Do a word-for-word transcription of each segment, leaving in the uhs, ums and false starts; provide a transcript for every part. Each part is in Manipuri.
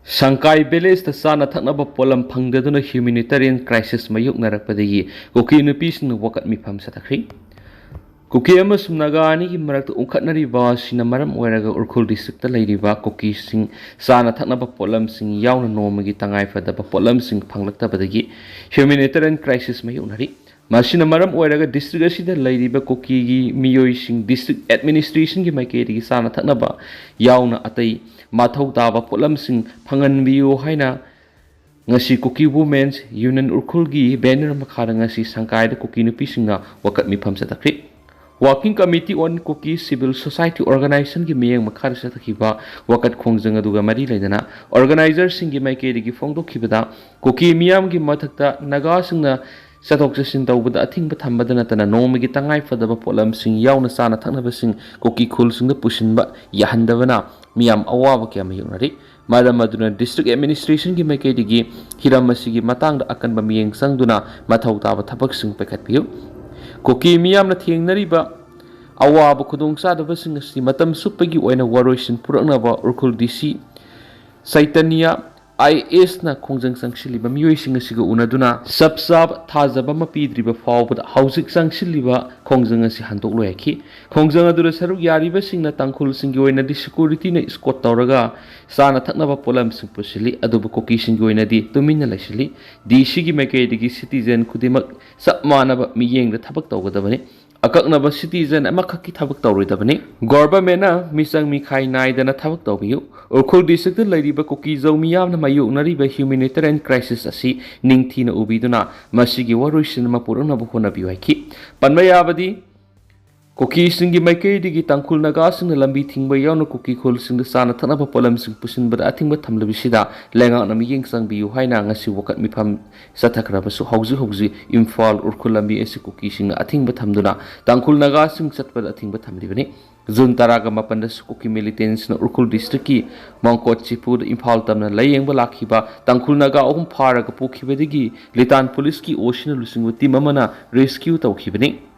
ꯁꯪꯀꯥꯏ ꯚꯤꯂꯦꯖꯇ ꯆꯥꯅ ꯊꯛꯅꯕ ꯄꯣꯠꯂꯝ ꯐꯪꯗꯗꯨꯅ humanitarian crisis ꯃꯥꯌꯣꯛꯅꯔꯛꯄꯗꯒꯤ ꯀꯨꯀꯤ ꯅꯨꯄꯤꯁꯤꯡꯅ ꯋꯥꯀꯠ ꯃꯤꯐꯝ ꯆꯠꯊꯈ꯭ꯔꯤ꯫ ꯀꯨꯀꯤ ꯑꯃꯁꯨꯡ ꯅꯥꯒꯥ ꯑꯅꯤꯒꯤ ꯃꯔꯛꯇ ꯎꯪꯈꯠꯅꯔꯤꯕ ꯑꯁꯤꯅ ꯃꯔꯝ ꯑꯣꯏꯔꯒ ꯎꯈ꯭ꯔꯨꯜ ꯗꯤꯁꯇ꯭ꯔꯤꯛꯇ ꯂꯩꯔꯤꯕ ꯀꯨꯀꯤꯁꯤꯡ ꯆꯥꯅ ꯊꯛꯅꯕ ꯄꯣꯠꯂꯝꯁꯤꯡ ꯌꯥꯎꯅ ꯅꯣꯡꯃꯒꯤ ꯇꯉꯥꯏꯐꯗꯕ ꯄꯣꯠꯂꯝꯁꯤꯡ ꯐꯪꯂꯛꯇꯕꯗꯒꯤ humanitarian crisis ꯃꯥꯌꯣꯛꯅꯔꯤ꯫ ꯃꯁꯤꯅ ꯃꯔꯝ ꯑꯣꯏꯔꯒ ꯗꯤꯁꯇ꯭ꯔꯤꯛ ꯑꯁꯤꯗ ꯂꯩꯔꯤꯕ ꯀꯨꯀꯤꯒꯤ ꯃꯤꯑꯣꯏꯁꯤꯡ ꯗꯤꯁꯇ꯭ꯔꯤꯛ ꯑꯦꯗꯃꯤꯅꯤꯁꯇ꯭ꯔꯦꯁꯟꯒꯤ ꯃꯥꯏꯀꯩꯗꯒꯤ ꯆꯥꯅ ꯊꯛꯅꯕ ꯌꯥꯎꯅ ꯑꯇꯩ ꯃꯊꯧ ꯇꯥꯕ ꯄꯣꯠꯂꯝꯁꯤꯡ ꯐꯪꯍꯟꯕꯤꯌꯨ ꯍꯥꯏꯅ ꯉꯁꯤ ꯀꯨꯀꯤ ꯋꯨꯃꯦꯟꯁ ꯌꯨꯅꯤꯌꯟ ꯎꯈ꯭ꯔꯨꯜꯒꯤ ꯕꯦꯅꯔ ꯃꯈꯥꯗ ꯉꯁꯤ ꯁꯪꯀꯥꯏꯗ ꯀꯨꯀꯤ ꯅꯨꯄꯤꯁꯤꯡꯅ ꯋꯥꯀꯠ ꯃꯤꯐꯝ ꯆꯠꯊꯈ꯭ꯔꯤ꯫ Working Committee on Kuki Civil Society Organizationꯒꯤ ꯃꯤꯠꯌꯦꯡ ꯃꯈꯥꯗ ꯆꯠꯊꯈꯤꯕ ꯋꯥꯀꯠ ꯈꯣꯡꯖꯪ ꯑꯗꯨꯒ ꯃꯔꯤ ꯂꯩꯅꯅ ꯑꯣꯔꯒꯅꯥꯏꯖꯔꯁꯤꯡꯒꯤ ꯃꯥꯏꯀꯩꯗꯒꯤ ꯐꯣꯡꯗꯣꯛꯈꯤꯕꯗ, ꯀꯨꯀꯤ ꯃꯤꯌꯥꯝꯒꯤ ꯃꯊꯛꯇ ꯅꯥꯒꯥꯁꯤꯡꯅ ꯆꯠꯊꯣꯛ ꯆꯠꯁꯤꯟ ꯇꯧꯕꯗ ꯑꯊꯤꯡꯕ ꯊꯝꯕꯗ ꯅꯠꯇꯅ ꯅꯣꯡꯃꯒꯤ ꯇꯉꯥꯏ ꯐꯗꯕ ꯄꯣꯠꯂꯝꯁꯤꯡ ꯌꯥꯎꯅ ꯆꯥꯅ ꯊꯛꯅꯕꯁꯤꯡ ꯀꯨꯀꯤ ꯈꯨꯜꯁꯤꯡꯗ ꯄꯨꯁꯤꯟꯕ ꯌꯥꯍꯟꯗꯕꯅ ꯃꯤꯌꯥꯝ ꯑꯋꯥꯕ ꯀꯌꯥ ꯃꯥꯌꯣꯛꯅꯔꯤ꯫ ꯃꯔꯝ ꯑꯗꯨꯅ ꯗꯤꯁꯇ꯭ꯔꯤꯛ ꯑꯦꯗꯃꯤꯅꯤꯁꯇ꯭ꯔꯦꯁꯟꯒꯤ ꯃꯥꯏꯀꯩꯗꯒꯤ ꯍꯤꯔꯝ ꯑꯁꯤꯒꯤ ꯃꯇꯥꯡꯗ ꯑꯀꯟꯕ ꯃꯤꯠꯌꯦꯡ ꯆꯪꯗꯨꯅ ꯃꯊꯧ ꯇꯥꯕ ꯊꯕꯛꯁꯤꯡ ꯄꯥꯏꯈꯠꯄꯤꯌꯨ꯫ ꯀꯨꯀꯤ ꯃꯤꯌꯥꯝꯅ ꯊꯦꯡꯅꯔꯤꯕ ꯑꯋꯥꯕ ꯈꯨꯗꯣꯡꯆꯥꯗꯕꯁꯤꯡ ꯑꯁꯤ ꯃꯇꯝ ꯆꯨꯞꯄꯒꯤ ꯑꯣꯏꯅ ꯋꯥꯔꯣꯏꯁꯤꯟ ꯄꯨꯔꯛꯅꯕ ꯎꯈ꯭ꯔꯨꯜ ꯗꯤ ꯁꯤ ꯆꯩꯇꯟꯌ ꯑꯥꯏ ꯑꯦꯁꯅ ꯈꯣꯡꯖꯪ ꯆꯪꯁꯤꯜꯂꯤꯕ ꯃꯤꯑꯣꯏꯁꯤꯡ ꯑꯁꯤꯒ ꯎꯅꯗꯨꯅ ꯆꯞ ꯆꯥꯕ ꯊꯥꯖꯕ ꯑꯃ ꯄꯤꯗ꯭ꯔꯤꯕ ꯐꯥꯎꯕꯗ ꯍꯧꯖꯤꯛ ꯆꯪꯁꯤꯜꯂꯤꯕ ꯈꯣꯡꯖꯪ ꯑꯁꯤ ꯍꯟꯗꯣꯛꯂꯣꯏ ꯍꯥꯏꯈꯤ꯫ ꯈꯣꯡꯖꯪ ꯑꯗꯨꯗ ꯁꯔꯨꯛ ꯌꯥꯔꯤꯕꯁꯤꯡꯅ ꯇꯥꯡꯈꯨꯜꯁꯤꯡꯒꯤ ꯑꯣꯏꯅꯗꯤ ꯁꯦꯀ꯭ꯌꯨꯔꯤꯇꯤꯅ ꯏꯁꯀꯣꯠ ꯇꯧꯔꯒ ꯆꯥꯅ ꯊꯛꯅꯕ ꯄꯣꯠꯂꯝꯁꯤꯡ ꯄꯨꯁꯤꯜꯂꯤ, ꯑꯗꯨꯕꯨ ꯀꯨꯀꯤꯁꯤꯡꯒꯤ ꯑꯣꯏꯅꯗꯤ ꯇꯨꯃꯤꯟꯅ ꯂꯩꯁꯤꯜꯂꯤ꯫ ꯗꯤ ꯁꯤꯒꯤ ꯃꯥꯏꯀꯩꯗꯒꯤ ꯁꯤꯇꯤꯖꯦꯟ ꯈꯨꯗꯤꯡꯃꯛ ꯆꯞ ꯃꯥꯟꯅꯕ ꯃꯤꯠꯌꯦꯡꯗ ꯊꯕꯛ ꯇꯧꯒꯗꯕꯅꯤ꯫ ꯑꯀꯛꯅꯕ ꯁꯤꯇꯤꯖꯦꯟ ꯑꯃꯈꯛꯀꯤ ꯊꯕꯛ ꯇꯧꯔꯣꯏꯗꯕꯅꯤ꯫ ꯒꯣꯚꯔꯟꯃꯦꯟꯠꯅ ꯃꯤꯆꯪ ꯃꯤꯈꯥꯏ ꯅꯥꯏꯗꯅ ꯊꯕꯛ ꯇꯧꯕꯤꯌꯨ꯫ ꯎꯈ꯭ꯔꯨꯜ ꯗꯤꯁꯇ꯭ꯔꯤꯛꯇ ꯂꯩꯔꯤꯕ ꯀꯨꯀꯤꯖꯧ ꯃꯤꯌꯥꯝꯅ ꯃꯥꯌꯣꯛꯅꯔꯤꯕ humanitarian crisis ꯑꯁꯤ ꯅꯤꯡꯊꯤꯅ ꯎꯕꯤꯗꯨꯅ ꯃꯁꯤꯒꯤ ꯋꯥꯔꯣꯏꯁꯤꯟ ꯑꯃ ꯄꯨꯔꯛꯅꯕ ꯍꯣꯠꯅꯕꯤꯌꯨ ꯍꯥꯏꯈꯤ꯫ ꯄꯟꯕ ꯌꯥꯕꯗꯤ, ꯀꯨꯀꯤꯁꯤꯡꯒꯤ ꯃꯥꯏꯀꯩꯗꯒꯤ ꯇꯥꯡꯈꯨꯜ ꯅꯥꯒꯥꯁꯤꯡꯅ ꯂꯝꯕꯤ ꯊꯤꯡꯕ ꯌꯥꯎꯅ ꯀꯨꯀꯤ ꯈꯨꯜꯁꯤꯡꯗ ꯆꯥꯅ ꯊꯛꯅꯕ ꯄꯣꯠꯂꯝꯁꯤꯡ ꯄꯨꯁꯤꯟꯕꯗ ꯑꯊꯤꯡꯕ ꯊꯝꯂꯕꯁꯤꯗ ꯂꯩꯉꯥꯛꯅ ꯃꯤꯠꯌꯦꯡ ꯆꯪꯕꯤꯌꯨ ꯍꯥꯏꯅ ꯉꯁꯤ ꯋꯥꯀꯠ ꯃꯤꯐꯝ ꯆꯠꯊꯈ꯭ꯔꯕꯁꯨ, ꯍꯧꯖꯤꯛ ꯍꯧꯖꯤꯛ ꯏꯝꯐꯥꯜ ꯎꯈ꯭ꯔꯨꯜ ꯂꯝꯕꯤ ꯑꯁꯤ ꯀꯨꯀꯤꯁꯤꯡꯅ ꯑꯊꯤꯡꯕ ꯊꯝꯗꯨꯅ ꯇꯥꯡꯈꯨꯜ ꯅꯥꯒꯥꯁꯤꯡ ꯆꯠꯄꯗ ꯑꯊꯤꯡꯕ ꯊꯝꯂꯤꯕꯅꯤ꯫ ꯖꯨꯟ ꯇꯔꯥꯒ ꯃꯥꯄꯟꯗꯁꯨ ꯀꯨꯀꯤ ꯃꯤꯂꯤꯇꯦꯟꯠꯁꯤꯡꯅ ꯎꯈ꯭ꯔꯨꯜ ꯗꯤꯁꯇ꯭ꯔꯤꯛꯀꯤ ꯃꯥꯡꯀꯣꯠ ꯆꯤꯄꯨꯗ ꯏꯝꯐꯥꯜ ꯇꯝꯅ ꯂꯥꯌꯦꯡꯕ ꯂꯥꯛꯈꯤꯕ ꯇꯥꯡꯈꯨꯜ ꯅꯥꯒꯥ ꯑꯍꯨꯝ ꯐꯥꯔꯒ ꯄꯨꯈꯤꯕꯗꯒꯤ ꯂꯤꯇꯥꯟ ꯄꯨꯂꯤꯁꯀꯤ ꯑꯣꯁꯤꯅ ꯂꯨꯆꯤꯡꯕ ꯇꯤꯝ ꯑꯃꯅ ꯔꯦꯁꯀ꯭ꯌꯨ ꯇꯧꯈꯤꯕꯅꯤ꯫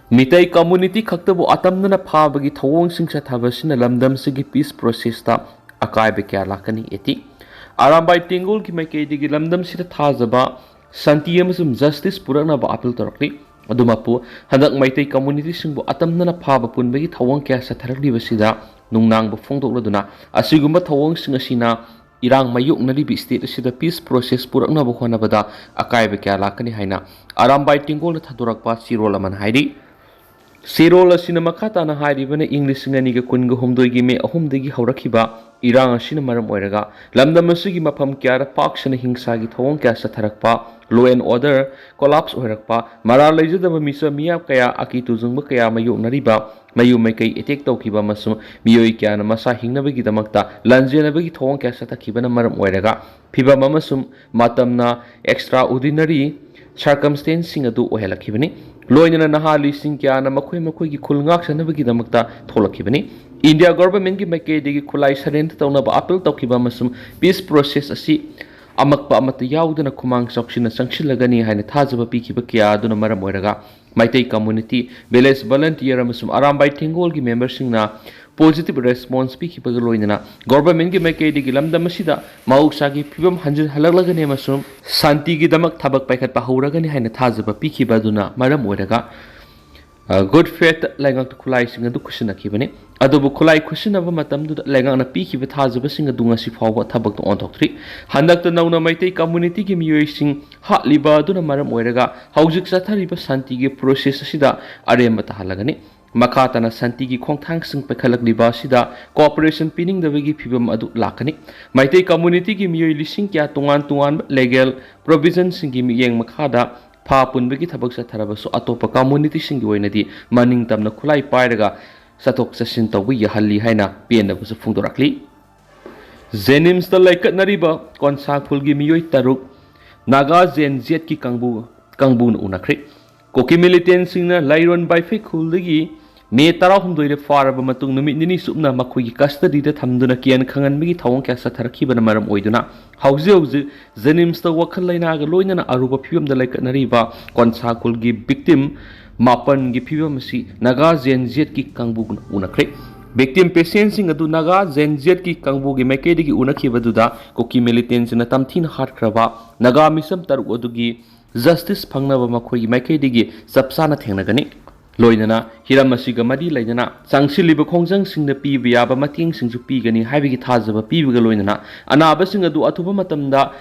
ꯃꯤꯇꯩ ꯀꯝꯃ꯭ꯌꯨꯅꯤꯇꯤ ꯈꯛꯇꯕꯨ ꯑꯇꯝꯅꯅ ꯐꯥꯕꯒꯤ ꯊꯧꯑꯣꯡꯁꯤꯡ ꯆꯠꯊꯕꯁꯤꯅ ꯂꯝꯗꯝꯁꯤꯒꯤ ꯄꯤꯁ ꯄ꯭ꯔꯣꯁꯦꯁꯇ ꯑꯀꯥꯏꯕ ꯀꯌꯥ ꯂꯥꯛꯀꯅꯤ꯫ ꯑꯦꯇꯤ, ꯑꯔꯥꯝꯕꯥꯏ ꯇꯦꯡꯒꯣꯜꯒꯤ ꯃꯥꯏꯀꯩꯗꯒꯤ ꯂꯝꯗꯝꯁꯤꯗ ꯊꯥꯖꯕ, ꯁꯥꯟꯇꯤ ꯑꯃꯁꯨꯡ ꯖꯁꯇꯤꯁ ꯄꯨꯔꯛꯅꯕ ꯑꯥꯄꯤꯜ ꯇꯧꯔꯛꯂꯤ꯫ ꯑꯗꯨꯃꯛꯄꯨ, ꯍꯟꯗꯛ ꯃꯩꯇꯩ ꯀꯝꯃꯨꯅꯤꯇꯤꯁꯤꯡꯕꯨ ꯑꯇꯝꯅꯅ ꯐꯥꯕ ꯄꯨꯟꯕꯒꯤ ꯊꯧꯑꯣꯡ ꯀꯌꯥ ꯆꯠꯊꯔꯛꯂꯤꯕꯁꯤꯗ ꯅꯨꯡꯅꯥꯡꯕ ꯐꯣꯡꯗꯣꯛꯂꯗꯨꯅ, ꯑꯁꯤꯒꯨꯝꯕ ꯊꯧꯑꯣꯡꯁꯤꯡ ꯑꯁꯤꯅ ꯏꯔꯥꯡ ꯃꯥꯌꯣꯛꯅꯔꯤꯕ ꯁ꯭ꯇꯦꯠ ꯑꯁꯤꯗ ꯄꯤꯁ ꯄ꯭ꯔꯣꯁꯦꯁ ꯄꯨꯔꯛꯅꯕ ꯍꯣꯠꯅꯕꯗ ꯑꯀꯥꯏꯕ ꯀꯌꯥ ꯂꯥꯛꯀꯅꯤ ꯍꯥꯏꯅ ꯑꯔꯥꯝꯕꯥꯏ ꯇꯦꯡꯒꯣꯜꯅ ꯊꯥꯗꯣꯔꯛꯄ ꯆꯦꯔꯣꯜ ꯑꯃꯅ ꯍꯥꯏꯔꯤ꯫ ꯆꯦꯔꯣꯜ ꯑꯁꯤꯅ ꯃꯈꯥ ꯇꯥꯅ ꯍꯥꯏꯔꯤꯕꯅ, ꯏꯪ ꯂꯤꯁꯤꯡ ꯑꯅꯤꯒ ꯀꯨꯟꯒ ꯍꯨꯝꯗꯣꯏꯒꯤ ꯃꯦ ꯑꯍꯨꯝꯗꯒꯤ ꯍꯧꯔꯛꯈꯤꯕ ꯏꯔꯥꯡ ꯑꯁꯤꯅ ꯃꯔꯝ ꯑꯣꯏꯔꯒ ꯂꯝꯗꯝ ꯑꯁꯤꯒꯤ ꯃꯐꯝ ꯀꯌꯥꯗ ꯄꯥꯛ ꯁꯟꯅ ꯍꯤꯡꯁꯥꯒꯤ ꯊꯧꯑꯣꯡ ꯀꯌꯥ ꯆꯠꯊꯔꯛꯄ, law and order collapse ꯑꯣꯏꯔꯛꯄ, ꯃꯔꯥꯜ ꯂꯩꯖꯗꯕ ꯃꯤꯆꯝ ꯃꯤꯌꯥꯝ ꯀꯌꯥ, ꯑꯀꯤ ꯇꯨꯖꯨꯡꯕ ꯀꯌꯥ ꯃꯥꯌꯣꯛꯅꯔꯤꯕ, ꯃꯌꯨꯝ ꯃꯩꯀꯩ ꯑꯦꯇꯦꯛ ꯇꯧꯈꯤꯕ ꯑꯃꯁꯨꯡ ꯃꯤꯑꯣꯏ ꯀꯌꯥꯅ ꯃꯁꯥ ꯍꯤꯡꯅꯕꯒꯤꯗꯃꯛꯇ ꯂꯥꯟꯖꯦꯟꯅꯕꯒꯤ ꯊꯧꯑꯣꯡ ꯀꯌꯥ ꯆꯠꯊꯈꯤꯕꯅ ꯃꯔꯝ ꯑꯣꯏꯔꯒ ꯐꯤꯚꯝ ꯑꯃꯁꯨꯡ ꯃꯇꯝꯅ extraordinary circumstanceꯁꯤꯡ ꯑꯗꯨ ꯑꯣꯏꯍꯜꯂꯛꯈꯤꯕꯅꯤ꯫ ꯂꯣꯏꯅꯅ ꯅꯍꯥ ꯂꯤꯁꯤꯡ ꯀꯌꯥꯅ ꯃꯈꯣꯏ ꯃꯈꯣꯏꯒꯤ ꯈꯨꯜ ꯉꯥꯛꯆꯅꯕꯒꯤꯗꯃꯛꯇ ꯊꯣꯛꯂꯛꯈꯤꯕꯅꯤ꯫ ꯏꯟꯗꯤꯌꯥ ꯒꯣꯚꯔꯟꯃꯦꯟꯠꯀꯤ ꯃꯥꯏꯀꯩꯗꯒꯤ ꯈꯨꯠꯂꯥꯏ ꯁꯔꯦꯟꯗꯔ ꯇꯧꯅꯕ ꯑꯥꯄꯤꯜ ꯇꯧꯈꯤꯕ ꯑꯃꯁꯨꯡ ꯄꯤꯁ ꯄ꯭ꯔꯣꯁꯦꯁ ꯑꯁꯤ ꯑꯃꯛꯄ ꯑꯃꯠꯇ ꯌꯥꯎꯗꯅ ꯈꯨꯃꯥꯡ ꯆꯥꯎꯁꯤꯟꯅ ꯆꯪꯁꯤꯜꯂꯒꯅꯤ ꯍꯥꯏꯅ ꯊꯥꯖꯕ ꯄꯤꯈꯤꯕ ꯀꯌꯥ ꯑꯗꯨꯅ ꯃꯔꯝ ꯑꯣꯏꯔꯒ ꯃꯩꯇꯩ ꯀꯝꯃꯨꯅꯤꯇꯤ, ꯚꯤꯂꯦꯖ ꯚꯣꯂꯨꯟꯇꯤꯌꯔ ꯑꯃꯁꯨꯡ ꯑꯔꯥꯝꯕꯥꯏ ꯇꯦꯡꯒꯣꯜꯒꯤ ꯃꯦꯝꯕꯔꯁꯤꯡꯅ positive response ꯄꯤꯈꯤꯕꯒ ꯂꯣꯏꯅꯅ ꯒꯣꯚꯔꯟꯃꯦꯟꯠꯀꯤ ꯃꯥꯏꯀꯩꯗꯒꯤ ꯂꯝꯗꯝ ꯑꯁꯤꯗ ꯃꯍꯧꯁꯥꯒꯤ ꯐꯤꯕꯝ ꯍꯟꯖꯤꯜꯍꯜꯂꯛꯂꯒꯅꯤ ꯑꯃꯁꯨꯡ ꯁꯥꯟꯇꯤꯒꯤꯗꯃꯛ ꯊꯕꯛ ꯄꯥꯏꯈꯠꯄ ꯍꯧꯔꯒꯅꯤ ꯍꯥꯏꯅ ꯊꯥꯖꯕ ꯄꯤꯈꯤꯕ ꯑꯗꯨꯅ ꯃꯔꯝ ꯑꯣꯏꯔꯒ, ꯑ, ꯒꯨꯗ ꯐꯦꯠꯇ ꯂꯩꯉꯥꯛꯇ ꯈꯨꯠꯂꯥꯏꯁꯤꯡ ꯑꯗꯨ ꯈꯨꯠꯁꯤꯟꯅꯈꯤꯕꯅꯤ꯫ ꯑꯗꯨꯕꯨ ꯈꯨꯠꯂꯥꯏ ꯈꯨꯠꯁꯤꯟꯅꯕ ꯃꯇꯝꯗꯨꯗ ꯂꯩꯉꯥꯛꯅ ꯄꯤꯈꯤꯕ ꯊꯥꯖꯕꯁꯤꯡ ꯑꯗꯨ ꯉꯁꯤ ꯐꯥꯎꯕ ꯊꯕꯛꯇ ꯑꯣꯟꯊꯣꯛꯇ꯭ꯔꯤ꯫ ꯍꯟꯗꯛꯇ ꯅꯧꯅ ꯃꯩꯇꯩ ꯀꯝꯃꯨꯅꯤꯇꯤꯒꯤ ꯃꯤꯑꯣꯏꯁꯤꯡ ꯍꯥꯠꯂꯤꯕ ꯑꯗꯨꯅ ꯃꯔꯝ ꯑꯣꯏꯔꯒ ꯍꯧꯖꯤꯛ ꯆꯠꯊꯔꯤꯕ ꯁꯥꯟꯇꯤꯒꯤ ꯄ꯭ꯔꯣꯁꯦꯁ ꯑꯁꯤꯗ ꯑꯔꯦꯝꯕ ꯇꯥꯍꯜꯂꯒꯅꯤ꯫ ꯃꯈꯥ ꯇꯥꯅ ꯁꯥꯟꯇꯤꯒꯤ ꯈꯣꯡꯊꯥꯡꯁꯤꯡ ꯄꯥꯏꯈꯠꯂꯛꯂꯤꯕ ꯑꯁꯤꯗ ꯀꯣꯑꯣꯄꯔꯦꯁꯟ ꯄꯤꯅꯤꯡꯗꯕꯒꯤ ꯐꯤꯚꯝ ꯑꯗꯨ ꯂꯥꯛꯀꯅꯤ꯫ ꯃꯩꯇꯩ ꯀꯝꯃꯨꯅꯤꯇꯤꯒꯤ ꯃꯤꯑꯣꯏ ꯂꯤꯁꯤꯡ ꯀꯌꯥ ꯇꯣꯉꯥꯟ ꯇꯣꯉꯥꯟꯕ ꯂꯤꯒꯦꯜ ꯄ꯭ꯔꯣꯚꯤꯖꯟꯁꯤꯡꯒꯤ ꯃꯤꯠꯌꯦꯡ ꯃꯈꯥꯗ ꯐꯥ ꯄꯨꯟꯕꯒꯤ ꯊꯕꯛ ꯆꯠꯊꯔꯕꯁꯨ, ꯑꯇꯣꯞꯄ ꯀꯝꯃꯨꯅꯤꯇꯤꯁꯤꯡꯒꯤ ꯑꯣꯏꯅꯗꯤ ꯃꯅꯤꯡ ꯇꯝꯅ ꯈꯨꯠꯂꯥꯏ ꯄꯥꯏꯔꯒ ꯆꯠꯊꯣꯛ ꯆꯠꯁꯤꯟ ꯇꯧꯕ ꯌꯥꯍꯜꯂꯤ ꯍꯥꯏꯅ ꯄꯦꯟꯗꯕꯁꯨ ꯐꯣꯡꯗꯣꯔꯛꯂꯤ꯫ ꯖꯦꯅꯤꯝꯁꯇ ꯂꯩꯀꯠꯅꯔꯤꯕ ꯀꯣꯟꯁꯥ ꯈꯨꯜꯒꯤ ꯃꯤꯑꯣꯏ ꯇꯔꯨꯛ ꯅꯥꯒꯥ ꯖꯦꯟ ꯖꯦꯠꯀꯤ ꯀꯥꯡꯕꯨ, ꯀꯥꯡꯕꯨꯅ ꯎꯅꯈ꯭ꯔꯦ꯫ ꯀꯨꯀꯤ ꯃꯤꯂꯤꯇꯦꯟꯁꯤꯡꯅ ꯂꯥꯏꯔꯣꯟ ꯕꯥꯏꯐꯩ ꯈꯨꯜꯗꯒꯤ ꯃꯦ ꯇꯔꯥꯍꯨꯝꯗꯣꯏꯗ ꯐꯥꯔꯕ ꯃꯇꯨꯡ ꯅꯨꯃꯤꯠ ꯅꯤꯅꯤ ꯆꯨꯞꯅ ꯃꯈꯣꯏꯒꯤ ꯀꯁꯇꯗꯤꯗ ꯊꯝꯗꯨꯅ ꯀꯤꯍꯟ ꯈꯪꯍꯟꯕꯒꯤ ꯊꯧꯑꯣꯡ ꯀꯌꯥ ꯆꯠꯊꯔꯛꯈꯤꯕꯅ ꯃꯔꯝ ꯑꯣꯏꯗꯨꯅ ꯍꯧꯖꯤꯛ ꯍꯧꯖꯤꯛ ꯖꯦꯅꯤꯝꯁꯇ ꯋꯥꯈꯜ ꯂꯩꯅꯥꯒ ꯂꯣꯏꯅꯅ ꯑꯔꯨꯕ ꯐꯤꯕꯝꯗ ꯂꯩꯀꯠꯅꯔꯤꯕ ꯀꯣꯟꯁꯥ ꯈꯨꯜꯒꯤ ꯚꯤꯛꯇꯤꯝ ꯃꯥꯄꯟꯒꯤ ꯐꯤꯕꯝ ꯑꯁꯤ ꯅꯥꯒꯥ ꯖꯦꯟ ꯖꯦꯠꯀꯤ ꯀꯥꯡꯕꯨꯅ ꯎꯅꯈ꯭ꯔꯦ꯫ Victim patientꯁꯤꯡ ꯑꯗꯨ ꯅꯥꯒꯥ Gen Zꯀꯤ ꯀꯥꯡꯕꯨꯒꯤ ꯃꯥꯏꯀꯩꯗꯒꯤ ꯎꯅꯈꯤꯕꯗꯨꯗ ꯀꯨꯀꯤ militantꯁꯤꯡꯅ ꯇꯝꯊꯤꯅ ꯍꯥꯠꯈ꯭ꯔꯕ ꯅꯥꯒꯥ ꯃꯤꯁꯝ ꯇꯔꯨꯛ ꯑꯗꯨꯒꯤ justice ꯐꯪꯅꯕ ꯃꯈꯣꯏꯒꯤ ꯃꯥꯏꯀꯩꯗꯒꯤ ꯆꯞ ꯆꯥꯅ ꯊꯦꯡꯅꯒꯅꯤ꯫ ꯂꯣꯏꯅꯅ ꯍꯤꯔꯝ ꯑꯁꯤꯒ ꯃꯔꯤ ꯂꯩꯅꯅ ꯆꯪꯁꯤꯜꯂꯤꯕ ꯈꯣꯡꯖꯪꯁꯤꯡꯗ ꯄꯤꯕ ꯌꯥꯕ ꯃꯇꯦꯡꯁꯤꯡꯁꯨ ꯄꯤꯒꯅꯤ ꯍꯥꯏꯕꯒꯤ ꯊꯥꯖꯕ ꯄꯤꯕꯒ ꯂꯣꯏꯅꯅ ꯑꯅꯥꯕꯁꯤꯡ ꯑꯗꯨ ꯑꯊꯨꯕ ꯃꯇꯝꯗ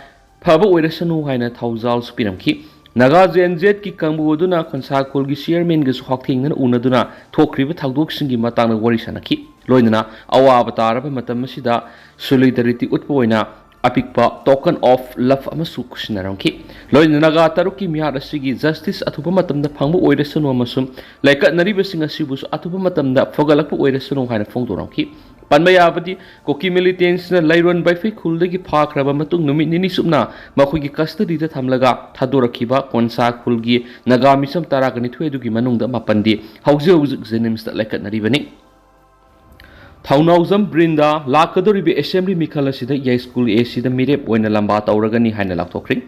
ꯐꯕ ꯑꯣꯏꯔꯁꯅꯨ ꯍꯥꯏꯅ ꯊꯧꯖꯥꯜꯁꯨ ꯄꯤꯔꯝꯈꯤ꯫ ꯅꯥꯒꯥ Gen Zꯀꯤ ꯀꯥꯡꯕꯨ ꯑꯗꯨꯅ ꯈꯣꯟꯁꯥ ꯈꯨꯜꯒꯤ chairmanꯒꯁꯨ ꯍꯛꯊꯦꯡꯅꯅ ꯎꯅꯗꯨꯅ ꯊꯣꯛꯈ꯭ꯔꯤꯕ ꯊꯧꯗꯣꯛꯁꯤꯡꯒꯤ ꯃꯇꯥꯡꯗ ꯋꯥꯔꯤ ꯁꯥꯟꯅꯈꯤ꯫ ꯂꯣꯏꯅꯅ ꯑꯋꯥꯕ ꯇꯥꯔꯕ ꯃꯇꯝ ꯑꯁꯤꯗ solidarity ꯎꯠꯄ ꯑꯣꯏꯅ ꯑꯄꯤꯛꯄ token of love ꯑꯃꯁꯨ ꯈꯨꯠꯁꯤꯟꯅꯔꯝꯈꯤ꯫ ꯂꯣꯏꯅꯅ ꯅꯥꯒꯥ ꯇꯔꯨꯛꯀꯤ ꯃꯤꯍꯥꯠ ꯑꯁꯤꯒꯤ justice ꯑꯊꯨꯕ ꯃꯇꯝꯗ ꯐꯪꯕ ꯑꯣꯏꯔꯁꯅꯨ ꯑꯃꯁꯨꯡ ꯂꯩꯀꯠꯅꯔꯤꯕꯁꯤꯡ ꯑꯁꯤꯕꯨꯁꯨ ꯑꯊꯨꯕ ꯃꯇꯝꯗ ꯐꯒꯠꯂꯛꯄ ꯑꯣꯏꯔꯁꯅꯨ ꯍꯥꯏꯅ ꯐꯣꯡꯗꯣꯔꯝꯈꯤ꯫ ꯄꯟꯕ ꯌꯥꯕꯗꯤ, ꯀꯨꯀꯤ militantꯁꯤꯡꯅ ꯂꯩꯔꯣꯟ ꯕꯩꯐꯩ ꯈꯨꯜꯗꯒꯤ ꯐꯥꯈ꯭ꯔꯕ ꯃꯇꯨꯡ ꯅꯨꯃꯤꯠ ꯅꯤꯅꯤ ꯆꯨꯞꯅ ꯃꯈꯣꯏꯒꯤ custodyꯗ ꯊꯝꯂꯒ ꯊꯥꯗꯣꯔꯛꯈꯤꯕ ꯀꯣꯟꯁꯥ ꯈꯨꯜꯒꯤ ꯅꯥꯒꯥ ꯃꯤꯁꯝ ꯇꯔꯥꯒ ꯅꯤꯊꯣꯏ ꯑꯗꯨꯒꯤ ꯃꯅꯨꯡꯗ ꯃꯥꯄꯟꯗꯤ ꯍꯧꯖꯤꯛ ꯍꯧꯖꯤꯛ JNIMSꯇ ꯂꯩꯀꯠꯅꯔꯤꯕꯅꯤ꯫ ꯊꯧꯅꯥꯎꯖꯝ ꯕ꯭ꯔꯤꯟꯗꯥ ꯂꯥꯛꯀꯗꯧꯔꯤꯕ assembly ꯃꯤꯈꯜ ꯑꯁꯤꯗ ꯌꯥꯏꯁ꯭ꯀꯨꯜ ACꯗ ꯃꯤꯔꯦꯞ ꯑꯣꯏꯅ ꯂꯝꯕꯥ ꯇꯧꯔꯒꯅꯤ ꯍꯥꯏꯅ ꯂꯥꯎꯊꯣꯛꯈ꯭ꯔꯤ꯫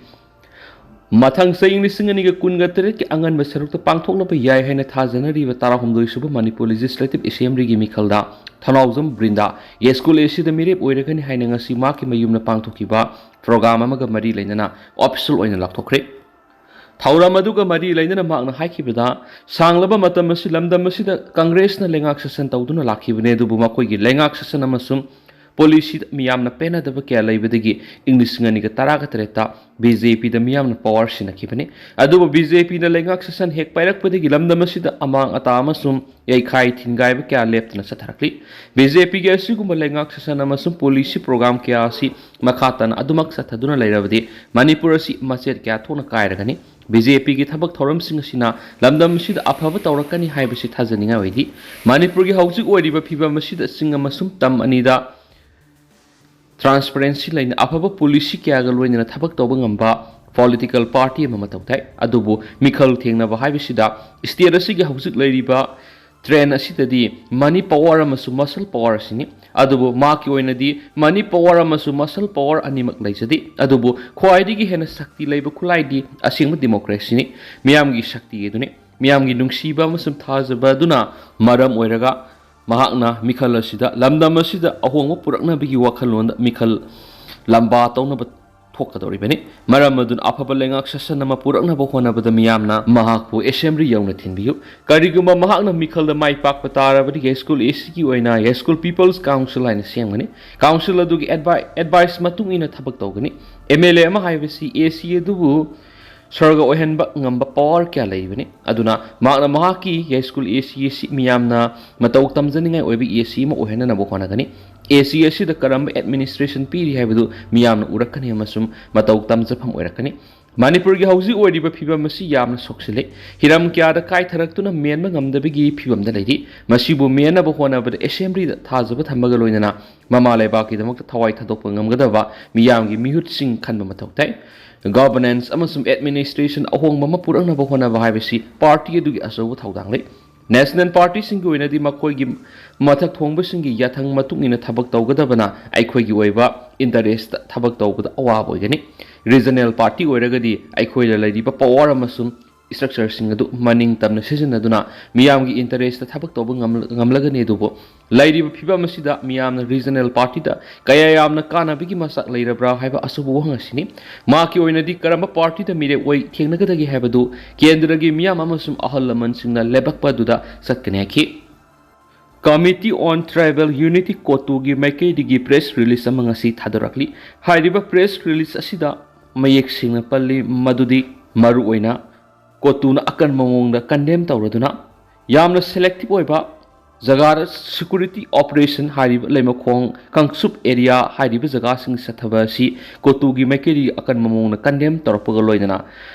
ꯃꯊꯪ ꯆꯍꯤ ꯂꯤꯁꯤꯡ ꯑꯅꯤꯒ ꯀꯨꯟꯒ ꯇꯔꯦꯠꯀꯤ ꯑꯉꯟꯕ ꯁꯔꯨꯛꯇ ꯄꯥꯡꯊꯣꯛꯅꯕ ꯌꯥꯏ ꯍꯥꯏꯅ ꯊꯥꯖꯅꯔꯤꯕ ꯇꯔꯥꯍꯨꯝꯗꯣꯏ ꯁꯨꯕ ꯃꯅꯤꯄꯨꯔ Legislative Assemblyꯒꯤ ꯃꯤꯈꯜꯗ ꯊꯧꯅꯥꯎꯖꯝ ꯕ꯭ꯔꯤꯟꯗꯥ ꯌꯥꯏꯁ꯭ꯀꯨꯜ ACꯗ ꯃꯤꯔꯦꯞ ꯑꯣꯏꯔꯒꯅꯤ ꯍꯥꯏꯅ ꯉꯁꯤ ꯃꯍꯥꯛꯀꯤ ꯃꯌꯨꯝꯗ ꯄꯥꯡꯊꯣꯛꯈꯤꯕ program ꯑꯃꯒ ꯃꯔꯤ ꯂꯩꯅꯅ official ꯑꯣꯏꯅ ꯂꯥꯎꯊꯣꯛꯈ꯭ꯔꯦ꯫ ꯊꯧꯔꯝ ꯑꯗꯨꯒ ꯃꯔꯤ ꯂꯩꯅꯅ ꯃꯍꯥꯛꯅ ꯍꯥꯏꯈꯤꯕꯗ, ꯁꯥꯡꯂꯕ ꯃꯇꯝ ꯑꯁꯤ ꯂꯝꯗꯝ ꯑꯁꯤꯗ ꯀꯪꯒ꯭ꯔꯦꯁꯅ ꯂꯩꯉꯥꯛ ꯁꯥꯁꯟ ꯇꯧꯗꯨꯅ ꯂꯥꯛꯈꯤꯕꯅꯤ, ꯑꯗꯨꯕꯨ ꯃꯈꯣꯏꯒꯤ ꯂꯩꯉꯥꯛ ꯁꯥꯁꯟ ꯑꯃꯁꯨꯡ policyꯗ ꯃꯤꯌꯥꯝꯅ ꯄꯦꯟꯅꯗꯕ ꯀꯌꯥ ꯂꯩꯕꯗꯒꯤ ꯏꯪ ꯂꯤꯁꯤꯡ ꯑꯅꯤꯒ ꯇꯔꯥꯒ ꯇꯔꯦꯠꯇ BJPꯗ ꯃꯤꯌꯥꯝꯅ power ꯁꯤꯟꯅꯈꯤꯕꯅꯤ꯫ ꯑꯗꯨꯕꯨ BJPꯅ ꯂꯩꯉꯥꯛ ꯁꯥꯁꯟ ꯍꯦꯛ ꯄꯥꯏꯔꯛꯄꯗꯒꯤ ꯂꯝꯗꯝ ꯑꯁꯤꯗ ꯑꯃꯥꯡ ꯑꯇꯥ ꯑꯃꯁꯨꯡ ꯌꯩꯈꯥꯏ ꯊꯤꯟꯒꯥꯏꯕ ꯀꯌꯥ ꯂꯦꯞꯇꯅ ꯆꯠꯊꯔꯛꯂꯤ꯫ BJPꯒꯤ ꯑꯁꯤꯒꯨꯝꯕ ꯂꯩꯉꯥꯛ ꯁꯥꯁꯟ ꯑꯃꯁꯨꯡ policy program ꯀꯌꯥ ꯑꯁꯤ ꯃꯈꯥ ꯇꯥꯅ ꯑꯗꯨꯃꯛ ꯆꯠꯊꯗꯨꯅ ꯂꯩꯔꯕꯗꯤ ꯃꯅꯤꯄꯨꯔ ꯑꯁꯤ ꯃꯆꯦꯠ ꯀꯌꯥ ꯊꯣꯛꯅ ꯀꯥꯏꯔꯒꯅꯤ꯫ BJPꯒꯤ ꯊꯕꯛ ꯊꯧꯔꯝꯁꯤꯡ ꯑꯁꯤꯅ ꯂꯝꯗꯝ ꯑꯁꯤꯗ ꯑꯐꯕ ꯇꯧꯔꯛꯀꯅꯤ ꯍꯥꯏꯕꯁꯤ ꯊꯥꯖꯅꯤꯡꯉꯥꯏ ꯑꯣꯏꯗꯦ꯫ ꯃꯅꯤꯄꯨꯔꯒꯤ ꯍꯧꯖꯤꯛ ꯑꯣꯏꯔꯤꯕ ꯐꯤꯕꯝ ꯑꯁꯤꯗ ꯆꯤꯡ ꯑꯃꯁꯨꯡ ꯇꯝ ꯑꯅꯤꯗ transparency ꯂꯩꯅ ꯑꯐꯕ policy ꯀꯌꯥꯒ ꯂꯣꯏꯅꯅ ꯊꯕꯛ ꯇꯧꯕ ꯉꯝꯕ political party ꯑꯃ ꯃꯊꯧ ꯇꯥꯏ꯫ ꯑꯗꯨꯕꯨ ꯃꯤꯈꯜ ꯊꯦꯡꯅꯕ ꯍꯥꯏꯕꯁꯤꯗ state ꯑꯁꯤꯒꯤ ꯍꯧꯖꯤꯛ ꯂꯩꯔꯤꯕ trend ꯑꯁꯤꯗꯗꯤ money power ꯑꯃꯁꯨꯡ muscle power ꯑꯁꯤꯅꯤ꯫ ꯑꯗꯨꯕꯨ ꯃꯍꯥꯛꯀꯤ ꯑꯣꯏꯅꯗꯤ money power ꯑꯃꯁꯨꯡ muscle power ꯑꯅꯤꯃꯛ ꯂꯩꯖꯗꯦ꯫ ꯑꯗꯨꯕꯨ ꯈ꯭ꯋꯥꯏꯗꯒꯤ ꯍꯦꯟꯅ ꯁꯛꯇꯤ ꯂꯩꯕ ꯈꯨꯠꯂꯥꯏꯗꯤ ꯑꯁꯦꯡꯕ democracyꯅꯤ꯫ ꯃꯤꯌꯥꯝꯒꯤ ꯁꯛꯇꯤ ꯑꯗꯨꯅꯤ꯫ ꯃꯤꯌꯥꯝꯒꯤ ꯅꯨꯡꯁꯤꯕ ꯑꯃꯁꯨꯡ ꯊꯥꯖꯕ ꯑꯗꯨꯅ ꯃꯔꯝ ꯑꯣꯏꯔꯒ ꯃꯍꯥꯛꯅ ꯃꯤꯈꯜ ꯑꯁꯤꯗ, ꯂꯝꯗꯝ ꯑꯁꯤꯗ ꯑꯍꯣꯡꯕ ꯄꯨꯔꯛꯅꯕꯒꯤ ꯋꯥꯈꯜꯂꯣꯟꯗ ꯃꯤꯈꯜ ꯂꯝꯕꯥ ꯇꯧꯅꯕ ꯊꯣꯛꯀꯗꯧꯔꯤꯕꯅꯤ꯫ ꯃꯔꯝ ꯑꯗꯨꯅ ꯑꯐꯕ ꯂꯩꯉꯥꯛ ꯁꯥꯁꯟ ꯑꯃ ꯄꯨꯔꯛꯅꯕ ꯍꯣꯠꯅꯕꯗ ꯃꯤꯌꯥꯝꯅ ꯃꯍꯥꯛꯄꯨ ꯑꯦꯁꯦꯝꯕ꯭ꯂꯤ ꯌꯧꯅ ꯊꯤꯟꯕꯤꯌꯨ꯫ ꯀꯔꯤꯒꯨꯝꯕ ꯃꯍꯥꯛꯅ ꯃꯤꯈꯜꯗ ꯃꯥꯏ ꯄꯥꯛꯄ ꯇꯥꯔꯕꯗꯤ ꯌꯥꯏꯁ꯭ꯀꯨꯜ ꯑꯦꯁꯤꯒꯤ ꯑꯣꯏꯅ ꯌꯥꯏꯁ꯭ꯀꯨꯜ ꯄꯤꯄꯜꯁ ꯀꯥꯎꯟꯁꯤꯜ ꯍꯥꯏꯅ ꯁꯦꯝꯒꯅꯤ꯫ ꯀꯥꯎꯟꯁꯤꯜ ꯑꯗꯨꯒꯤ ꯑꯦꯗꯚꯥꯏ-, ꯑꯦꯗꯚꯥꯏꯁ ꯃꯇꯨꯡ ꯏꯟꯅ ꯊꯕꯛ ꯇꯧꯒꯅꯤ꯫ ꯑꯦꯝ ꯑꯦꯜ ꯑꯦ ꯑꯃ ꯍꯥꯏꯕꯁꯤ ꯑꯦꯁꯤ ꯑꯗꯨꯕꯨ ꯁ꯭ꯋꯔꯒ ꯑꯣꯏꯍꯟꯕ ꯉꯝꯕ ꯄꯋꯥꯔ ꯀꯌꯥ ꯂꯩꯕꯅꯤ꯫ ꯑꯗꯨꯅ ꯃꯍꯥꯛꯅ ꯃꯍꯥꯛꯀꯤ ꯌꯥꯏꯁ꯭ꯀꯨꯜ ꯑꯦꯁꯤ ꯑꯁꯤ ꯃꯤꯌꯥꯝꯅ ꯃꯇꯧ ꯇꯝꯖꯅꯤꯡꯉꯥꯏ ꯑꯣꯏꯕ ꯑꯦꯁꯤ ꯑꯃ ꯑꯣꯏꯍꯟꯅꯅꯕ ꯍꯣꯠꯅꯒꯅꯤ꯫ ꯑꯦꯁꯤ ꯑꯁꯤꯗ ꯀꯔꯝꯕ ꯑꯦꯗꯃꯤꯅꯤꯁꯇ꯭ꯔꯦꯁꯟ ꯄꯤꯔꯤ ꯍꯥꯏꯕꯗꯨ ꯃꯤꯌꯥꯝꯅ ꯎꯔꯛꯀꯅꯤ ꯑꯃꯁꯨꯡ ꯃꯇꯧ ꯇꯝꯖꯐꯝ ꯑꯣꯏꯔꯛꯀꯅꯤ꯫ ꯃꯅꯤꯄꯨꯔꯒꯤ ꯍꯧꯖꯤꯛ ꯑꯣꯏꯔꯤꯕ ꯐꯤꯕꯝ ꯑꯁꯤ ꯌꯥꯝꯅ ꯁꯣꯛꯆꯤꯜꯂꯤ꯫ ꯍꯤꯔꯝ ꯀꯌꯥꯗ ꯀꯥꯏꯊꯔꯛꯇꯨꯅ ꯃꯦꯟꯕ ꯉꯝꯗꯕꯒꯤ ꯐꯤꯕꯝꯗ ꯂꯩꯔꯤ꯫ ꯃꯁꯤꯕꯨ ꯃꯦꯟꯅꯕ ꯍꯣꯠꯅꯕꯗ ꯑꯦꯁꯦꯝꯕ꯭ꯂꯤꯗ ꯊꯥꯖꯕ ꯊꯝꯕꯒ ꯂꯣꯏꯅꯅ ꯃꯃꯥ ꯂꯩꯕꯥꯛꯀꯤꯗꯃꯛꯇ ꯊꯋꯥꯏ ꯊꯥꯗꯣꯛꯄ ꯉꯝꯒꯗꯕ ꯃꯤꯌꯥꯝꯒꯤ ꯃꯤꯍꯨꯠꯁꯤꯡ ꯈꯟꯕ ꯃꯊꯧ ꯇꯥꯏ꯫ ꯒꯚꯔꯅꯦꯟꯁ ꯑꯃꯁꯨꯡ ꯑꯦꯗꯃꯤꯅꯤꯁꯇ꯭ꯔꯦꯁꯟ ꯑꯍꯣꯡꯕ ꯑꯃ ꯄꯨꯔꯛꯅꯕ ꯍꯣꯠꯅꯕ ꯍꯥꯏꯕꯁꯤ ꯄꯥꯔꯇꯤ ꯑꯗꯨꯒꯤ ꯑꯆꯧꯕ ꯊꯧꯗꯥꯡ ꯂꯩ꯫ ꯅꯦꯁꯅꯦꯜ ꯄꯥꯔꯇꯤꯁꯤꯡꯒꯤ ꯑꯣꯏꯅꯗꯤ ꯃꯈꯣꯏꯒꯤ ꯃꯊꯛ ꯊꯣꯡꯕꯁꯤꯡꯒꯤ ꯌꯥꯊꯪ ꯃꯇꯨꯡ ꯏꯟꯅ ꯊꯕꯛ ꯇꯧꯒꯗꯕꯅ ꯑꯩꯈꯣꯏꯒꯤ ꯑꯣꯏꯕ ꯏꯟꯇꯔꯦꯁꯇ ꯊꯕꯛ ꯇꯧꯕꯗ ꯑꯋꯥꯕ ꯑꯣꯏꯒꯅꯤ꯫ ꯔꯤꯖꯅꯦꯜ ꯄꯥꯔꯇꯤ ꯑꯣꯏꯔꯒꯗꯤ ꯑꯩꯈꯣꯏꯗ ꯂꯩꯔꯤꯕ ꯄꯋꯥꯔ ꯑꯃꯁꯨꯡ ꯏꯁꯇ꯭ꯔꯛꯆꯔꯁꯤꯡ ꯑꯗꯨ ꯃꯅꯤꯡ ꯇꯝꯅ ꯁꯤꯖꯤꯟꯅꯗꯨꯅ ꯃꯤꯌꯥꯝꯒꯤ ꯏꯟꯇꯔꯦꯁꯇ ꯊꯕꯛ ꯇꯧꯕ ꯉꯝ-, ꯉꯝꯂꯒꯅꯤ꯫ ꯑꯗꯨꯕꯨ ꯂꯩꯔꯤꯕ ꯐꯤꯕꯝ ꯑꯁꯤꯗ ꯃꯤꯌꯥꯝꯅ ꯔꯤꯖꯅꯦꯜ ꯄꯥꯔꯇꯤꯗ ꯀꯌꯥ ꯌꯥꯝꯅ ꯀꯥꯟꯅꯕꯒꯤ ꯃꯆꯥꯛ ꯂꯩꯔꯕ꯭ꯔꯥ ꯍꯥꯏꯕ ꯑꯆꯧꯕ ꯋꯥꯍꯪ ꯑꯁꯤꯅꯤ꯫ ꯃꯍꯥꯛꯀꯤ ꯑꯣꯏꯅꯗꯤ ꯀꯔꯝꯕ ꯄꯥꯔꯇꯤꯗ ꯃꯤꯔꯦꯞ ꯑꯣꯏ ꯊꯦꯡꯅꯒꯗꯒꯦ ꯍꯥꯏꯕꯗꯨ ꯀꯦꯟꯗ꯭ꯔꯒꯤ ꯃꯤꯌꯥꯝ ꯑꯃꯁꯨꯡ ꯑꯍꯜ ꯂꯃꯟꯁꯤꯡꯅ ꯂꯥꯏꯕꯛꯄ ꯑꯗꯨꯗ ꯆꯠꯀꯅꯤ ꯍꯥꯏꯈꯤ꯫ Committee on Tribal Unity ꯀꯣꯇꯨꯒꯤ ꯃꯥꯏꯀꯩꯗꯒꯤ ꯄ꯭ꯔꯦꯁ ꯔꯤꯂꯤꯖ ꯑꯃ ꯉꯁꯤ ꯊꯥꯗꯣꯔꯛꯂꯤ꯫ ꯍꯥꯏꯔꯤꯕ ꯄ꯭ꯔꯦꯁ ꯔꯤꯂꯤꯖ ꯑꯁꯤꯗ ꯃꯌꯦꯛ ꯁꯦꯡꯅ ꯄꯜꯂꯤ ꯃꯗꯨꯗꯤ ꯃꯔꯨꯑꯣꯏꯅ ꯀꯣꯇꯨꯅ ꯑꯀꯟꯕ ꯃꯑꯣꯡꯗ ꯀꯟꯗꯦꯝ ꯇꯧꯔꯗꯨꯅ ꯌꯥꯝꯅ ꯁꯦꯂꯦꯛꯇꯤꯚ ꯑꯣꯏꯕ ꯖꯒꯥꯗ ꯁꯦꯀ꯭ꯌꯨꯔꯤꯇꯤ ꯑꯣꯄꯔꯦꯁꯟ ꯍꯥꯏꯔꯤꯕ ꯂꯩꯃꯈꯣꯡ ꯀꯥꯡꯆꯨꯞ ꯑꯦꯔꯤꯌꯥ ꯍꯥꯏꯔꯤꯕ ꯖꯒꯥꯁꯤꯡ ꯆꯠꯊꯕ ꯑꯁꯤ ꯀꯣꯇꯨꯒꯤ ꯃꯥꯏꯀꯩꯗꯒꯤ ꯑꯀꯟꯕ ꯃꯑꯣꯡꯗ ꯀꯟꯗꯦꯝ ꯇꯧꯔꯛꯄꯒ ꯂꯣꯏꯅꯅ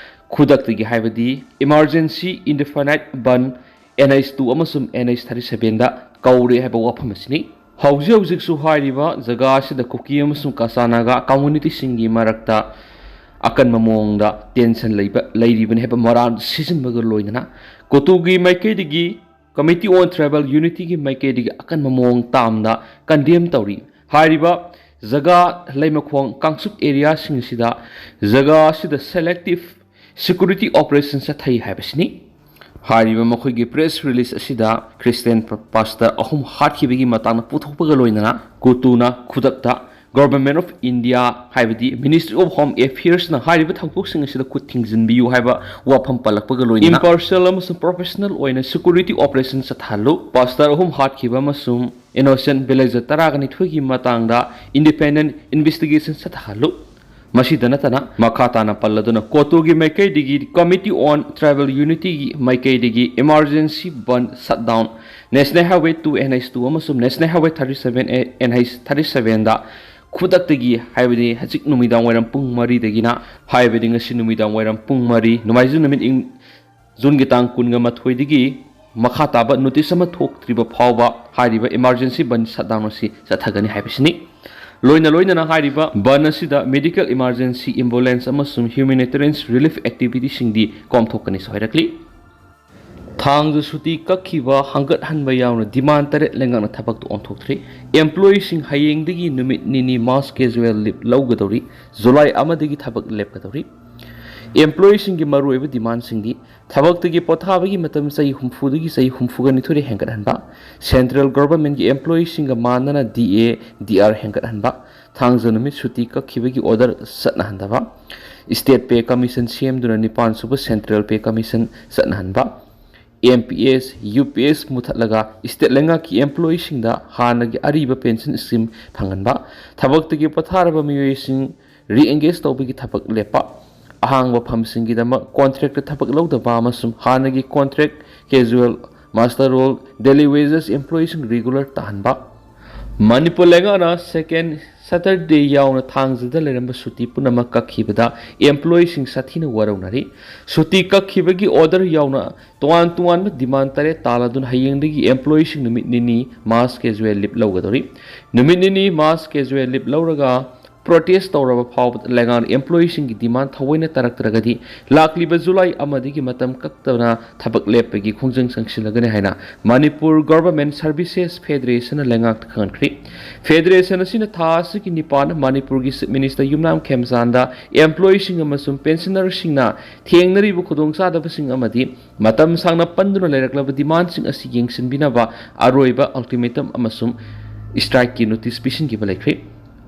ꯈꯨꯗꯛꯇꯒꯤ ꯍꯥꯏꯕꯗꯤ emergency indefinite bandh N H two ꯑꯃꯁꯨꯡ ꯑꯦꯟ ꯑꯩꯆ ꯊꯥꯔꯇꯤ ꯁꯚꯦꯟꯗ ꯀꯧꯔꯦ ꯍꯥꯏꯕ ꯋꯥꯐꯝ ꯑꯁꯤꯅꯤ꯫ ꯍꯧꯖꯤꯛ ꯍꯧꯖꯤꯛꯁꯨ ꯍꯥꯏꯔꯤꯕ ꯖꯒꯥ ꯑꯁꯤꯗ ꯀꯨꯀꯤ ꯑꯃꯁꯨꯡ ꯀꯆꯥ ꯅꯥꯒꯥ ꯀꯝꯃ꯭ꯌꯨꯅꯤꯇꯤꯁꯤꯡꯒꯤ ꯃꯔꯛꯇ ꯑꯀꯟꯕ ꯃꯑꯣꯡꯗ ꯇꯦꯟꯁꯟ ꯂꯩꯕ, ꯂꯩꯔꯤꯕꯅꯤ ꯍꯥꯏꯕ ꯃꯔꯥꯜ ꯁꯤꯖꯤꯟꯕꯒ ꯂꯣꯏꯅꯅ ꯀꯣꯇꯨꯒꯤ ꯃꯥꯏꯀꯩꯗꯒꯤ Committee on Tribal Unityꯒꯤ ꯃꯥꯏꯀꯩꯗꯒꯤ ꯑꯀꯟꯕ ꯃꯑꯣꯡ ꯇꯥꯝꯗ ꯀꯟꯗꯦꯝ ꯇꯧꯔꯤ꯫ ꯍꯥꯏꯔꯤꯕ ꯖꯒꯥ ꯂꯩꯃꯈꯣꯡ ꯀꯥꯡꯆꯨꯞ ꯑꯦꯔꯤꯌꯥꯁꯤꯡ ꯑꯁꯤꯗ ꯖꯒꯥ ꯑꯁꯤꯗ ꯁꯦꯂꯦꯛꯇꯤꯚ ꯁꯦꯀ꯭ꯌꯨꯔꯤꯇꯤ ꯑꯣꯄꯔꯦꯁꯟ ꯆꯠꯊꯩ ꯍꯥꯏꯕꯁꯤꯅꯤ꯫ ꯍꯥꯏꯔꯤꯕ ꯃꯈꯣꯏꯒꯤ press release ꯑꯁꯤꯗ Christian pastor ꯑꯍꯨꯝ ꯍꯥꯠꯈꯤꯕꯒꯤ ꯃꯇꯥꯡꯗ ꯄꯨꯊꯣꯛꯄꯒ ꯂꯣꯏꯅꯅ ꯀꯣꯇꯨꯅ ꯈꯨꯗꯛꯇ Government of India, ꯍꯥꯏꯕꯗꯤ Ministry of Home Affairs ꯅ ꯍꯥꯏꯔꯤꯕ ꯊꯧꯗꯣꯛꯁꯤꯡ ꯑꯁꯤꯗ ꯈꯨꯠ ꯊꯤꯡꯖꯤꯟꯕꯤꯌꯨ ꯍꯥꯏꯕ ꯋꯥꯐꯝ ꯄꯜꯂꯛꯄꯒ ꯂꯣꯏꯅꯅ impartial ꯑꯃꯁꯨꯡ professional ꯑꯣꯏꯅ security operation ꯆꯠꯊꯍꯜꯂꯨ, pastor ꯑꯍꯨꯝ ꯍꯥꯠꯈꯤꯕ ꯑꯃꯁꯨꯡ innocent villager ꯇꯔꯥꯒ ꯅꯤꯊꯣꯏꯒꯤ ꯃꯇꯥꯡꯗ independent investigation ꯆꯠꯊꯍꯜꯂꯨ꯫ ꯃꯁꯤꯗ ꯅꯠꯇꯅ ꯃꯈꯥ ꯇꯥꯅ ꯄꯜꯂꯗꯨꯅ ꯀꯣꯇꯨꯒꯤ ꯃꯥꯏꯀꯩꯗꯒꯤ Committee on Tribal Unity ꯒꯤ ꯃꯥꯏꯀꯩꯗꯒꯤ emergency bandh shutdown, National Highway two, N H two ꯑꯃꯁꯨꯡ National Highway thirty seven, N H thirty seven ꯗ ꯈꯨꯗꯛꯇꯒꯤ, ꯍꯥꯏꯕꯗꯤ ꯍꯧꯖꯤꯛ ꯅꯨꯃꯤꯗꯥꯡ ꯋꯥꯏꯔꯝ ꯄꯨꯡ ꯃꯔꯤꯗꯒꯤꯅ, ꯍꯥꯏꯕꯗꯤ ꯉꯁꯤ ꯅꯨꯃꯤꯗꯥꯡ ꯋꯥꯏꯔꯝ ꯄꯨꯡ ꯃꯔꯤ, ꯅꯣꯡꯃꯥꯏꯖꯤꯡ ꯅꯨꯃꯤꯠ ꯏꯪ-, ꯖꯨꯟꯒꯤ ꯇꯥꯡ ꯀꯨꯟꯒ ꯃꯥꯊꯣꯏꯗꯒꯤ ꯃꯈꯥ ꯇꯥꯕ notice ꯑꯃ ꯊꯣꯛꯇ꯭ꯔꯤꯕ ꯐꯥꯎꯕ ꯍꯥꯏꯔꯤꯕ emergency bandh shutdown ꯑꯁꯤ ꯆꯠꯊꯒꯅꯤ ꯍꯥꯏꯕꯁꯤꯅꯤ꯫ ꯂꯣꯏꯅ ꯂꯣꯏꯅꯅ ꯍꯥꯏꯔꯤꯕ bandh ꯑꯁꯤꯗ medical emergency, ambulance ꯑꯃꯁꯨꯡ humanitarian relief activity ꯁꯤꯡꯗꯤ ꯀꯣꯝꯊꯣꯛꯀꯅꯤꯁꯨ ꯍꯥꯏꯔꯛꯂꯤ꯫ ꯊꯥꯡꯖ ꯁꯨꯇꯤ ꯀꯛꯈꯤꯕ ꯍꯪꯒꯠꯍꯟꯕ ꯌꯥꯎꯅ demand ꯇꯔꯦꯠ ꯂꯩꯉꯥꯛꯅ ꯊꯕꯛꯇ ꯑꯣꯟꯊꯣꯛꯇ꯭ꯔꯤ꯫ Employee ꯁꯤꯡ ꯍꯌꯦꯡꯗꯒꯤ ꯅꯨꯃꯤꯠ ꯅꯤꯅꯤ mass casual leave ꯂꯧꯒꯗꯧꯔꯤ꯫ July ꯑꯃꯗꯒꯤ ꯊꯕꯛ ꯂꯦꯞꯀꯗꯧꯔꯤ꯫ Employee ꯁꯤꯡꯒꯤ ꯃꯔꯨꯑꯣꯏꯕ demand ꯁꯤꯡꯗꯤ ꯊꯕꯛꯇꯒꯤ ꯄꯣꯊꯥꯕꯒꯤ ꯃꯇꯝ ꯆꯍꯤ ꯍꯨꯝꯐꯨꯗꯒꯤ ꯆꯍꯤ ꯍꯨꯝꯐꯨꯒ ꯅꯤꯊꯣꯏꯗ ꯍꯦꯟꯒꯠꯍꯟꯕ, Central Government ꯀꯤ employee ꯁꯤꯡꯒ ꯃꯥꯟꯅꯅ D A, D R ꯍꯦꯟꯒꯠꯍꯟꯕ, ꯊꯥꯡꯖ ꯅꯨꯃꯤꯠ ꯁꯨꯇꯤ ꯀꯛꯈꯤꯕꯒꯤ order ꯆꯠꯅꯍꯟꯗꯕ, State Pay Commission ꯁꯦꯝꯗꯨꯅ ꯅꯤꯄꯥꯟ ꯁꯨꯕ Central Pay Commission ꯆꯠꯅꯍꯟꯕ, M P S, U P S ꯃꯨꯊꯠꯂꯒ state ꯂꯩꯉꯥꯛꯀꯤ employee ꯁꯤꯡꯗ ꯍꯥꯟꯅꯒꯤ ꯑꯔꯤꯕ pension scheme ꯐꯪꯍꯟꯕ, ꯊꯕꯛꯇꯒꯤ ꯄꯣꯊꯥꯔꯕ ꯃꯤꯑꯣꯏꯁꯤꯡ re-engage ꯇꯧꯕꯒꯤ ꯊꯕꯛ ꯂꯦꯞꯄ, ꯑꯍꯥꯡꯕ ꯐꯝꯁꯤꯡꯒꯤꯗꯃꯛ contract ꯇ ꯊꯕꯛ ꯂꯧꯗꯕ ꯑꯃꯁꯨꯡ ꯍꯥꯟꯅꯒꯤ contract, casual, muster roll, daily wages employee ꯁꯤꯡ regular ꯇꯥꯍꯟꯕ, ꯃꯅꯤꯄꯨꯔ ꯂꯩꯉꯥꯛꯅ second Saturday ꯌꯥꯎꯅ ꯊꯥꯡꯖꯗ ꯂꯩꯔꯝꯕ ꯁꯨꯇꯤ ꯄꯨꯝꯅꯃꯛ ꯀꯛꯈꯤꯕꯗ employee ꯁꯤꯡ ꯁꯥꯊꯤꯅ ꯋꯥꯔꯧꯅꯔꯤ꯫ ꯁꯨꯇꯤ ꯀꯛꯈꯤꯕꯒꯤ order ꯌꯥꯎꯅ ꯇꯣꯉꯥꯟ ꯇꯣꯉꯥꯟꯕ demand ꯇꯔꯦꯠ ꯇꯥꯜꯂꯗꯨꯅ ꯍꯌꯦꯡꯗꯒꯤ employee ꯁꯤꯡ ꯅꯨꯃꯤꯠ ꯅꯤꯅꯤ mass casual leave ꯂꯧꯒꯗꯧꯔꯤ꯫ ꯅꯨꯃꯤꯠ ꯅꯤꯅꯤ mass casual leave ꯂꯧꯔꯒ ꯄ꯭ꯔꯣꯇꯦꯁ ꯇꯧꯔꯕ ꯐꯥꯎꯕꯗ ꯂꯩꯉꯥꯛꯅ ꯑꯦꯝꯄ꯭ꯂꯣꯌꯤꯁꯤꯡꯒꯤ ꯗꯤꯃꯥꯟ ꯊꯑꯣꯏꯅ ꯇꯥꯔꯛꯇ꯭ꯔꯒꯗꯤ ꯂꯥꯛꯂꯤꯕ ꯖꯨꯂꯥꯏ ꯑꯃꯗꯒꯤ ꯃꯇꯝ ꯀꯛꯇꯅ ꯊꯕꯛ ꯂꯦꯞꯄꯒꯤ ꯈꯣꯡꯖꯪ ꯆꯪꯁꯤꯜꯂꯒꯅꯤ ꯍꯥꯏꯅ ꯃꯅꯤꯄꯨꯔ ꯒꯣꯚꯔꯟꯃꯦꯟꯠ ꯁꯔꯚꯤꯁꯦꯁ ꯐꯦꯗꯔꯦꯁꯟꯅ ꯂꯩꯉꯥꯛꯇ ꯈꯪꯍꯟꯈ꯭ꯔꯤ꯫ ꯐꯦꯗꯔꯦꯁꯟ ꯑꯁꯤꯅ ꯊꯥ ꯑꯁꯤꯒꯤ ꯅꯤꯄꯥꯟꯗ ꯃꯅꯤꯄꯨꯔꯒꯤ ꯆꯤꯐ ꯃꯤꯅꯤꯁꯇꯔ ꯌꯨꯝꯅꯥꯝ ꯈꯦꯝꯆꯥꯟꯗ ꯑꯦꯝꯄ꯭ꯂꯣꯌꯤꯁꯤꯡ ꯑꯃꯁꯨꯡ ꯄꯦꯟꯁꯅꯔꯁꯤꯡꯅ ꯊꯦꯡꯅꯔꯤꯕ ꯈꯨꯗꯣꯡꯆꯥꯗꯕꯁꯤꯡ ꯑꯃꯗꯤ ꯃꯇꯝ ꯁꯥꯡꯅ ꯄꯟꯗꯨꯅ ꯂꯩꯔꯛꯂꯕ ꯗꯤꯃꯥꯟꯁꯤꯡ ꯑꯁꯤ ꯌꯦꯡꯁꯤꯟꯕꯤꯅꯕ ꯑꯔꯣꯏꯕ ꯑꯜꯇꯤꯃꯦꯇꯝ ꯑꯃꯁꯨꯡ ꯁ꯭ꯇ꯭ꯔꯥꯏꯛꯀꯤ ꯅꯣꯇꯤꯁ ꯄꯤꯁꯤꯟꯈꯤꯕ ꯂꯩꯈ꯭ꯔꯤ꯫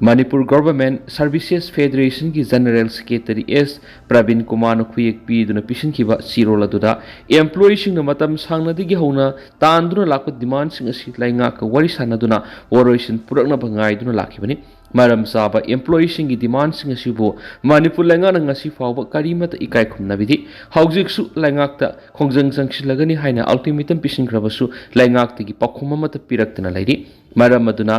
ꯃꯅꯤꯄꯨꯔ ꯒꯣꯚꯔꯟꯃꯦꯟꯠ ꯁꯔꯚꯤꯁꯦꯁ ꯐꯦꯗꯔꯦꯁꯟꯒꯤ ꯖꯦꯅꯔꯦꯜ ꯁꯦꯀ꯭ꯔꯦꯇꯔꯤ ꯑꯦꯁ ꯄ꯭ꯔꯕꯤꯟ ꯀꯨꯃꯥꯔꯅ ꯈꯨꯌꯦꯛ ꯄꯤꯗꯨꯅ ꯄꯤꯁꯤꯟꯈꯤꯕ ꯆꯦꯔꯣꯜ ꯑꯗꯨꯗ ꯑꯦꯝꯄ꯭ꯂꯣꯌꯤꯁꯤꯡꯅ ꯃꯇꯝ ꯁꯥꯡꯅꯗꯒꯤ ꯍꯧꯅ ꯇꯥꯟꯗꯨꯅ ꯂꯥꯛꯄ ꯗꯤꯃꯥꯟꯁꯤꯡ ꯑꯁꯤ ꯂꯩꯉꯥꯛꯀ ꯋꯥꯔꯤ ꯁꯥꯟꯅꯗꯨꯅ ꯋꯥꯔꯣꯏꯁꯤꯟ ꯄꯨꯔꯛꯅꯕ ꯉꯥꯏꯗꯨꯅ ꯂꯥꯛꯈꯤꯕꯅꯤ꯫ ꯃꯔꯝ ꯆꯥꯕ ꯑꯦꯝꯄ꯭ꯂꯣꯌꯤꯁꯤꯡꯒꯤ ꯗꯤꯃꯥꯟꯁꯤꯡ ꯑꯁꯤꯕꯨ ꯃꯅꯤꯄꯨꯔ ꯂꯩꯉꯥꯛꯅ ꯉꯁꯤ ꯐꯥꯎꯕ ꯀꯔꯤꯃꯠꯇ ꯏꯀꯥꯏ ꯈꯨꯝꯅꯕꯤꯗꯦ꯫ ꯍꯧꯖꯤꯛꯁꯨ ꯂꯩꯉꯥꯛꯇ ꯈꯣꯡꯖꯪ ꯆꯪꯁꯤꯜꯂꯒꯅꯤ ꯍꯥꯏꯅ ꯑꯜꯇꯤꯃꯦꯇꯝ ꯄꯤꯁꯤꯟꯈ꯭ꯔꯕꯁꯨ ꯂꯩꯉꯥꯛꯇꯒꯤ ꯄꯥꯎꯈꯨꯝ ꯑꯃꯠꯇ ꯄꯤꯔꯛꯇꯅ ꯂꯩꯔꯤ꯫ ꯃꯔꯝ ꯑꯗꯨꯅ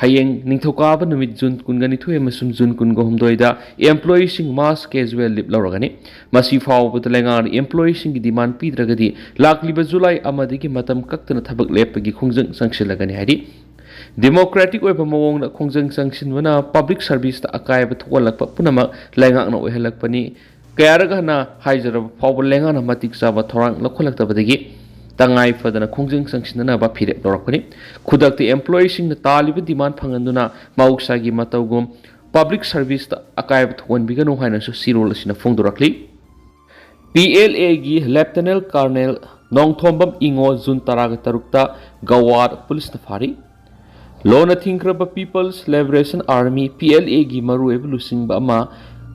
ꯍꯌꯦꯡ ꯅꯤꯡꯊꯧꯀꯥꯕ ꯅꯨꯃꯤꯠ ꯖꯨꯟ ꯀꯨꯟꯒ ꯅꯤꯊꯣꯏ ꯑꯃꯁꯨꯡ ꯖꯨꯟ ꯀꯨꯟꯒ ꯍꯨꯝꯗꯣꯏꯗ ꯑꯦꯝꯄ꯭ꯂꯣꯌꯤꯁꯤꯡ ꯃꯥꯁ ꯀꯦꯖꯨꯋꯦꯜ ꯂꯤꯞ ꯂꯧꯔꯒꯅꯤ꯫ ꯃꯁꯤ ꯐꯥꯎꯕꯗ ꯂꯩꯉꯥꯛꯅ ꯑꯦꯝꯄ꯭ꯂꯣꯌꯤꯁꯤꯡꯒꯤ ꯗꯤꯃꯥꯟ ꯄꯤꯗ꯭ꯔꯒꯗꯤ ꯂꯥꯛꯂꯤꯕ ꯖꯨꯂꯥꯏ ꯑꯃꯗꯒꯤ ꯃꯇꯝ ꯀꯛꯇꯅ ꯊꯕꯛ ꯂꯦꯞꯄꯒꯤ ꯈꯣꯡꯖꯪ ꯆꯪꯁꯤꯜꯂꯒꯅꯤ ꯍꯥꯏꯔꯤ꯫ ꯗꯦꯃꯣꯀ꯭ꯔꯦꯇꯤꯛ ꯑꯣꯏꯕ ꯃꯑꯣꯡꯗ ꯈꯣꯡꯖꯪ ꯆꯪꯁꯤꯟꯕꯅ ꯄꯕ꯭ꯂꯤꯛ ꯁꯔꯚꯤꯁꯇ ꯑꯀꯥꯏꯕ ꯊꯣꯛꯍꯜꯂꯛꯄ ꯄꯨꯝꯅꯃꯛ ꯂꯩꯉꯥꯛꯅ ꯑꯣꯏꯍꯜꯂꯛꯄꯅꯤ꯫ ꯀꯌꯥꯔꯛ ꯍꯟꯅ ꯍꯥꯏꯖꯔꯕ ꯐꯥꯎꯕ ꯂꯩꯉꯥꯛꯅ ꯃꯇꯤꯛ ꯆꯥꯕ ꯊꯧꯔꯥꯡ ꯂꯧꯈꯠꯂꯛꯇꯕꯗꯒꯤ ꯇꯉꯥꯏ ꯐꯗꯅ ꯈꯣꯡꯖꯪ ꯆꯪꯁꯤꯟꯅꯅꯕ ꯐꯤꯔꯦꯞ ꯂꯧꯔꯛꯄꯅꯤ꯫ ꯈꯨꯗꯛꯇ ꯑꯦꯝꯄ꯭ꯂꯣꯌꯤꯁꯤꯡꯅ ꯇꯥꯜꯂꯤꯕ ꯗꯤꯃꯥꯟ ꯐꯪꯍꯟꯗꯨꯅ ꯃꯍꯧꯁꯥꯒꯤ ꯃꯇꯧꯒꯨꯝ ꯄꯕ꯭ꯂꯤꯛ ꯁꯔꯚꯤꯁꯇ ꯑꯀꯥꯏꯕ ꯊꯣꯛꯍꯟꯕꯤꯒꯅꯨ ꯍꯥꯏꯅꯁꯨ ꯆꯦꯔꯣꯜ ꯑꯁꯤꯅ ꯐꯣꯡꯗꯣꯔꯛꯂꯤ꯫ ꯄꯤ ꯑꯦꯜ ꯑꯦꯒꯤ lieutenant colonel Nongthombam Ingo June ꯇꯔꯥꯒ ꯇꯔꯨꯛꯇ ꯒꯋꯥꯗ ꯄꯨꯂꯤꯁꯅ ꯐꯥꯔꯤ꯫ ꯂꯣꯟꯅ ꯊꯤꯡꯈ꯭ꯔꯕ peoples liberation army, P L ꯑꯦꯒꯤ ꯃꯔꯨꯑꯣꯏꯕ ꯂꯨꯆꯤꯡꯕ ꯑꯃ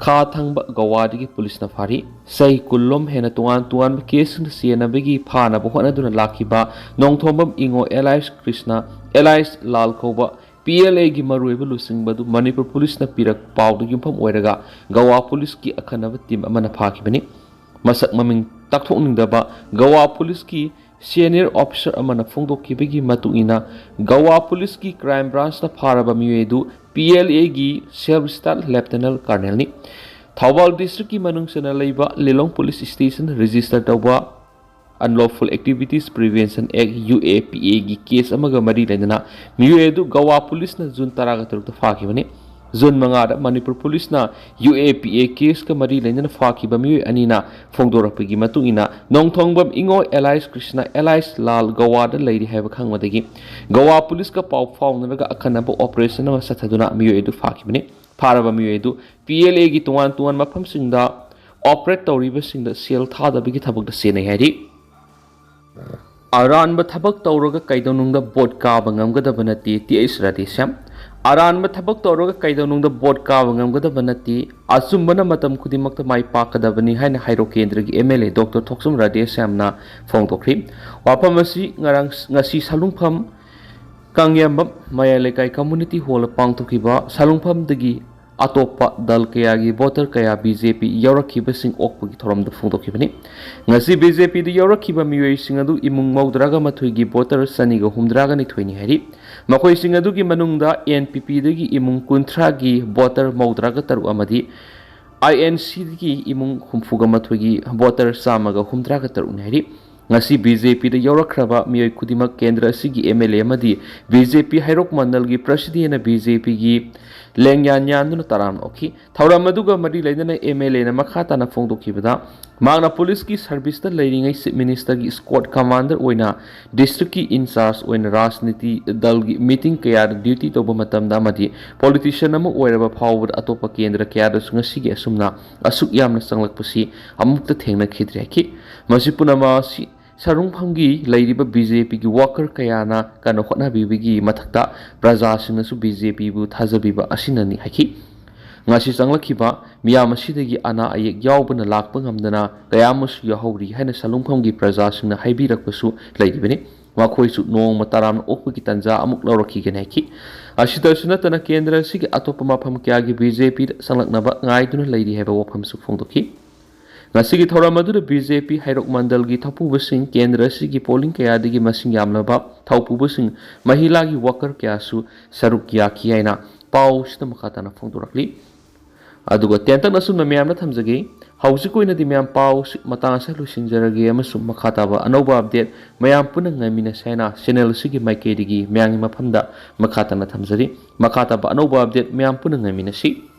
ꯈꯥ ꯊꯪꯕ ꯒꯋꯥꯗꯒꯤ ꯄꯨꯂꯤꯁꯅ ꯐꯥꯔꯤ꯫ ꯆꯍꯤ ꯀꯨꯟꯂꯣꯝ ꯍꯦꯟꯅ ꯇꯣꯉꯥꯟ ꯇꯣꯉꯥꯟꯕ ꯀꯦꯁꯁꯤꯡꯗ ꯆꯦꯟꯅꯕꯒꯤ ꯐꯥꯅꯕ ꯍꯣꯠꯅꯗꯨꯅ ꯂꯥꯛꯈꯤꯕ ꯅꯣꯡꯊꯣꯝꯕꯝ ꯏꯉꯣ ꯑꯦꯂꯥꯏꯁ ꯀ꯭ꯔꯤꯁꯅ ꯑꯦꯂꯥꯏꯁ ꯂꯥꯜ ꯀꯧꯕ ꯄꯤ ꯑꯦꯜ ꯑꯦꯒꯤ ꯃꯔꯨꯑꯣꯏꯕ ꯂꯨꯆꯤꯡꯕ ꯑꯗꯨ ꯃꯅꯤꯄꯨꯔ ꯄꯨꯂꯤꯁꯅ ꯄꯤꯔꯛꯄ ꯄꯥꯎꯗ ꯌꯨꯝꯐꯝ ꯑꯣꯏꯔꯒ ꯒꯋꯥ ꯄꯨꯂꯤꯁꯀꯤ ꯑꯈꯟꯅꯕ ꯇꯤꯝ ꯑꯃꯅ ꯐꯥꯈꯤꯕꯅꯤ꯫ ꯃꯁꯛ ꯃꯃꯤꯡ ꯇꯥꯛꯊꯣꯛꯅꯤꯡꯗꯕ ꯒꯋꯥ ꯄꯨꯂꯤꯁꯀꯤ ꯁꯦꯅꯤꯌꯔ ꯑꯣꯐꯤꯁꯔ ꯑꯃꯅ ꯐꯣꯡꯗꯣꯛꯈꯤꯕꯒꯤ ꯃꯇꯨꯡ ꯏꯟꯅ, ꯒꯋꯥ ꯄꯨꯂꯤꯁꯀꯤ ꯀ꯭ꯔꯥꯏꯝ ꯕ꯭ꯔꯥꯟꯁꯅ ꯐꯥꯔꯕ ꯃꯤꯑꯣꯏ ꯑꯗꯨ ꯄꯤ ꯑꯦꯜ ꯑꯦꯒꯤ ꯁꯦꯜꯐ ꯁ꯭ꯇꯥꯏꯜ ꯂꯦꯐꯇꯤꯅꯦꯟ ꯀꯔꯅꯦꯜꯅꯤ꯫ ꯊꯧꯕꯥꯜ ꯗꯤꯁꯇ꯭ꯔꯤꯛꯀꯤ ꯃꯅꯨꯡ ꯆꯟꯅ ꯂꯩꯕ ꯂꯤꯂꯣꯡ ꯄꯨꯂꯤꯁ ꯁ꯭ꯇꯦꯁꯟ ꯔꯦꯖꯤꯁꯇꯔ ꯇꯧꯕ Unlawful Activities Prevention Act, U A P ꯑꯦꯒꯤ ꯀꯦꯁ ꯑꯃꯒ ꯃꯔꯤ ꯂꯩꯅꯅ ꯃꯤꯑꯣꯏ ꯑꯗꯨ ꯒꯋꯥ ꯄꯨꯂꯤꯁꯅ ꯖꯨꯟ ꯇꯔꯥꯒ ꯇꯔꯨꯛꯇ ꯐꯥꯈꯤꯕꯅꯤ꯫ ꯖꯨꯟ ꯃꯉꯥꯗ ꯃꯅꯤꯄꯨꯔ ꯄꯨꯂꯤꯁꯅ ꯌꯨ ꯑꯦ ꯄꯤ ꯑꯦ ꯀꯦꯁꯀ ꯃꯔꯤ ꯂꯩꯅꯅ ꯐꯥꯈꯤꯕ ꯃꯤꯑꯣꯏ ꯑꯅꯤꯅ ꯐꯣꯡꯗꯣꯔꯛꯄꯒꯤ ꯃꯇꯨꯡ ꯏꯟꯅ, ꯅꯣꯡꯊꯣꯡꯕꯝ ꯏꯉꯣ ꯑꯦꯂꯥꯏꯁ ꯀ꯭ꯔꯤꯁꯅ ꯑꯦꯂꯥꯏꯁ ꯂꯥꯜ ꯒꯋꯥꯗ ꯂꯩꯔꯤ ꯍꯥꯏꯕ ꯈꯪꯕꯗꯒꯤ ꯒꯋꯥ ꯄꯨꯂꯤꯁꯀ ꯄꯥꯎ ꯐꯥꯎꯅꯔꯒ ꯑꯈꯟꯅꯕ ꯑꯣꯄꯔꯦꯁꯟ ꯑꯃ ꯆꯠꯊꯗꯨꯅ ꯃꯤꯑꯣꯏ ꯑꯗꯨ ꯐꯥꯈꯤꯕꯅꯤ꯫ ꯐꯥꯔꯕ ꯃꯤꯑꯣꯏ ꯑꯗꯨ ꯄꯤ ꯑꯦꯜ ꯑꯦꯒꯤ ꯇꯣꯉꯥꯟ ꯇꯣꯉꯥꯟꯕ ꯃꯐꯝꯁꯤꯡꯗ ꯑꯣꯄꯔꯦꯠ ꯇꯧꯔꯤꯕꯁꯤꯡꯗ ꯁꯦꯜ ꯊꯥꯗꯕꯒꯤ ꯊꯕꯛꯇ ꯁꯤꯖꯤꯟꯅꯩ ꯍꯥꯏꯔꯤ꯫ ꯑꯔꯥꯟꯕ ꯊꯕꯛ ꯇꯧꯔꯒ ꯀꯩꯗꯧꯅꯨꯡꯗ ꯚꯣꯠ ꯀꯥꯕ ꯉꯝꯒꯗꯕ ꯅꯠꯇꯦ, ꯇꯤ ꯑꯩꯆ ꯔꯥꯙꯦꯁ꯭ꯌꯥꯝ꯫ ꯑꯔꯥꯟꯕ ꯊꯕꯛ ꯇꯧꯔꯒ ꯀꯩꯗꯧꯅꯨꯡꯗ ꯚꯣꯠ ꯀꯥꯕ ꯉꯝꯒꯗꯕ ꯅꯠꯇꯦ, ꯑꯆꯨꯝꯕꯅ ꯃꯇꯝ ꯈꯨꯗꯤꯡꯃꯛꯇ ꯃꯥꯏ ꯄꯥꯛꯀꯗꯕꯅꯤ ꯍꯥꯏꯅ ꯍꯩꯔꯣꯛ ꯀꯦꯟꯗ꯭ꯔꯒꯤ ꯑꯦꯝ ꯑꯦꯜ ꯑꯦ ꯗꯣꯛꯇꯔ ꯊꯣꯛꯆꯣꯝ ꯔꯥꯙꯦꯁ꯭ꯌꯥꯝꯅ ꯐꯣꯡꯗꯣꯛꯈ꯭ꯔꯤ꯫ ꯋꯥꯐꯝ ꯑꯁꯤ ꯉꯔꯥꯡ, ꯉꯁꯤ ꯁꯂꯨꯡꯐꯝ ꯀꯪꯌꯥꯝꯕꯝ ꯃꯌꯥꯏ ꯂꯩꯀꯥꯏ ꯀꯝꯃꯨꯅꯤꯇꯤ ꯍꯣꯜꯗ ꯄꯥꯡꯊꯣꯛꯈꯤꯕ ꯁꯂꯨꯡꯐꯝꯗꯒꯤ ꯑꯇꯣꯞꯄ ꯗꯜ ꯀꯌꯥꯒꯤ ꯚꯣꯇꯔ ꯀꯌꯥ ꯕꯤ ꯖꯦ ꯄꯤ ꯌꯥꯎꯔꯛꯈꯤꯕꯁꯤꯡ ꯑꯣꯛꯄꯒꯤ ꯊꯧꯔꯝꯗ ꯐꯣꯡꯗꯣꯛꯈꯤꯕꯅꯤ꯫ ꯉꯁꯤ ꯕꯤ ꯖꯦ ꯄꯤꯗ ꯌꯥꯎꯔꯛꯈꯤꯕ ꯃꯤꯑꯣꯏꯁꯤꯡ ꯑꯗꯨ ꯏꯃꯨꯡ ꯃꯧꯗ꯭ꯔꯥꯒ ꯃꯥꯊꯣꯏꯒꯤ ꯚꯣꯇꯔ ꯆꯅꯤꯒ ꯍꯨꯝꯗ꯭ꯔꯥꯒ ꯅꯤꯊꯣꯏꯅꯤ ꯍꯥꯏꯔꯤ꯫ ꯃꯈꯣꯏꯁꯤꯡ ꯑꯗꯨꯒꯤ ꯃꯅꯨꯡꯗ ꯑꯦꯟ ꯄꯤ ꯄꯤꯗꯒꯤ ꯏꯃꯨꯡ ꯀꯨꯟꯊ꯭ꯔꯥꯒꯤ ꯚꯣꯇꯔ ꯃꯧꯗ꯭ꯔꯥꯒ ꯇꯔꯨꯛ ꯑꯃꯗꯤ ꯑꯥꯏ ꯑꯦꯟ ꯁꯤꯗꯒꯤ ꯏꯃꯨꯡ ꯍꯨꯝꯐꯨꯒ ꯃꯥꯊꯣꯏꯒꯤ ꯚꯣꯇꯔ ꯆꯥꯝꯃꯒ ꯍꯨꯝꯗ꯭ꯔꯥꯒ ꯇꯔꯨꯛꯅꯤ ꯍꯥꯏꯔꯤ꯫ ꯉꯁꯤ ꯕꯤ ꯖꯦ ꯄꯤꯗ ꯌꯥꯎꯔꯛꯈ꯭ꯔꯕ ꯃꯤꯑꯣꯏ ꯈꯨꯗꯤꯡꯃꯛ ꯀꯦꯟꯗ꯭ꯔ ꯑꯁꯤꯒꯤ ꯑꯦꯝ ꯑꯦꯜ ꯑꯦ ꯑꯃꯗꯤ ꯕꯤ ꯖꯦ ꯄꯤ ꯍꯩꯔꯣꯛ ꯃꯟꯗꯜꯒꯤ ꯄ꯭ꯔꯁꯤꯗꯦꯟꯅ ꯕꯤ ꯖꯦ ꯄꯤꯒꯤ ꯂꯦꯡꯌꯥꯟ ꯌꯥꯟꯗꯨꯅ ꯇꯔꯥꯝꯅ ꯑꯣꯛꯈꯤ꯫ ꯊꯧꯔꯝ ꯑꯗꯨꯒ ꯃꯔꯤ ꯂꯩꯅꯅ ꯑꯦꯝ ꯑꯦꯜ ꯑꯦꯅ ꯃꯈꯥ ꯇꯥꯅ ꯐꯣꯡꯗꯣꯛꯈꯤꯕꯗ, ꯃꯍꯥꯛꯅ ꯄꯨꯂꯤꯁꯀꯤ ꯁꯔꯚꯤꯁꯇ ꯂꯩꯔꯤꯉꯩ ꯆꯤꯐ ꯃꯤꯅꯤꯁꯇꯔꯒꯤ ꯁ꯭ꯀ꯭ꯋꯥꯗ ꯀꯃꯥꯟꯗꯔ ꯑꯣꯏꯅ ꯗꯤꯁꯇ꯭ꯔꯤꯛꯀꯤ ꯏꯟꯆꯥꯔꯖ ꯑꯣꯏꯅ ꯔꯥꯖꯅꯤꯇꯤ ꯗꯜꯒꯤ ꯃꯤꯇꯤꯡ ꯀꯌꯥꯗ ꯗ꯭ꯌꯨꯇꯤ ꯇꯧꯕ ꯃꯇꯝꯗ ꯑꯃꯗꯤ ꯄꯣꯂꯤꯇꯤꯁꯤꯌꯟ ꯑꯃ ꯑꯣꯏꯔꯕ ꯐꯥꯎꯕꯗ ꯑꯇꯣꯞꯄ ꯀꯦꯟꯗ꯭ꯔ ꯀꯌꯥꯗꯁꯨ ꯉꯁꯤꯒꯤ ꯑꯁꯨꯝꯅ ꯑꯁꯨꯛ ꯌꯥꯝꯅ ꯆꯪꯂꯛꯄꯁꯤ ꯑꯃꯨꯛꯇ ꯊꯦꯡꯅꯈꯤꯗ꯭ꯔꯤ ꯍꯥꯏꯈꯤ꯫ ꯃꯁꯤ ꯄꯨꯝꯅꯃꯛ ꯑꯁꯤ ꯁꯔꯨꯡꯐꯝꯒꯤ ꯂꯩꯔꯤꯕ ꯕꯤ ꯖꯦ ꯄꯤꯒꯤ ꯋꯥꯀꯔ ꯀꯌꯥꯅ ꯀꯟꯅ ꯍꯣꯠꯅꯕꯤꯕꯒꯤ ꯃꯊꯛꯇ ꯄ꯭ꯔꯖꯥꯁꯤꯡꯅꯁꯨ ꯕꯤ ꯖꯦ ꯄꯤꯕꯨ ꯊꯥꯖꯕꯤꯕ ꯑꯁꯤꯅꯅꯤ ꯍꯥꯏꯈꯤ꯫ ꯉꯁꯤ ꯆꯪꯂꯛꯈꯤꯕ ꯃꯤꯌꯥꯝ ꯑꯁꯤꯗꯒꯤ ꯑꯅꯥ ꯑꯌꯦꯛ ꯌꯥꯎꯕꯅ ꯂꯥꯛꯄ ꯉꯝꯗꯅ ꯀꯌꯥ ꯑꯃꯁꯨ ꯌꯥꯎꯍꯧꯔꯤ ꯍꯥꯏꯅ ꯁꯂꯨꯡꯐꯝꯒꯤ ꯄ꯭ꯔꯖꯥꯁꯤꯡꯅ ꯍꯥꯏꯕꯤꯔꯛꯄꯁꯨ ꯂꯩꯔꯤꯕꯅꯤ꯫ ꯃꯈꯣꯏꯁꯨ ꯅꯣꯡꯃ ꯇꯔꯥꯝꯅ ꯑꯣꯛꯄꯒꯤ ꯇꯥꯟꯖꯥ ꯑꯃꯨꯛ ꯂꯧꯔꯛꯈꯤꯒꯅꯤ ꯍꯥꯏꯈꯤ꯫ ꯑꯁꯤꯇꯁꯨ ꯅꯠꯇꯅ ꯀꯦꯟꯗ꯭ꯔ ꯑꯁꯤꯒꯤ ꯑꯇꯣꯞꯄ ꯃꯐꯝ ꯀꯌꯥꯒꯤ ꯕꯤ ꯖꯦ ꯄꯤꯗ ꯆꯪꯂꯛꯅꯕ ꯉꯥꯏꯗꯨꯅ ꯂꯩꯔꯤ ꯍꯥꯏꯕ ꯋꯥꯐꯝꯁꯨ ꯐꯣꯡꯗꯣꯛꯈꯤ꯫ ꯉꯁꯤꯒꯤ ꯊꯧꯔꯝ ꯑꯗꯨꯗ ꯕꯤ ꯖꯦ ꯄꯤ ꯍꯩꯔꯣꯛ ꯃꯟꯗꯜꯒꯤ ꯊꯧꯄꯨꯕꯁꯤꯡ, ꯀꯦꯟꯗ꯭ꯔ ꯑꯁꯤꯒꯤ ꯄꯣꯂꯤꯡ ꯀꯌꯥꯗꯒꯤ ꯃꯁꯤꯡ ꯌꯥꯝꯂꯕ ꯊꯧꯄꯨꯕꯁꯤꯡ, ꯃꯍꯤꯂꯥꯒꯤ ꯋꯥꯀꯔ ꯀꯌꯥꯁꯨ ꯁꯔꯨꯛ ꯌꯥꯈꯤ ꯍꯥꯏꯅ ꯄꯥꯎꯁꯤꯗ ꯃꯈꯥ ꯇꯥꯅ ꯐꯣꯡꯗꯣꯔꯛꯂꯤ꯫ ꯑꯗꯨꯒ ꯇꯦꯟꯇꯛꯅ ꯑꯁꯨꯝꯅ ꯃꯌꯥꯝꯅ ꯊꯝꯖꯒꯦ꯫ ꯍꯧꯖꯤꯛꯀꯤ ꯑꯣꯏꯅꯗꯤ ꯃꯌꯥꯝ ꯄꯥꯎ ꯑꯁꯤ ꯃꯇꯥꯡ ꯑꯁꯤꯗ ꯂꯣꯏꯁꯤꯟꯖꯔꯒꯦ, ꯑꯃꯁꯨꯡ ꯃꯈꯥ ꯇꯥꯕ ꯑꯅꯧꯕ update ꯃꯌꯥꯝ ꯄꯨꯟꯅ ꯉꯥꯏꯃꯤꯟꯅꯁꯦ ꯍꯥꯏꯅ channel ꯑꯁꯤꯒꯤ ꯃꯥꯏꯀꯩꯗꯒꯤ ꯃꯌꯥꯝꯒꯤ ꯃꯐꯝꯗ ꯃꯈꯥ ꯇꯥꯅ ꯊꯝꯖꯔꯤ꯫ ꯃꯈꯥ ꯇꯥꯕ ꯑꯅꯧꯕ update ꯃꯌꯥꯝ ꯄꯨꯟꯅ ꯉꯥꯏꯃꯤꯟꯅꯁꯤ꯫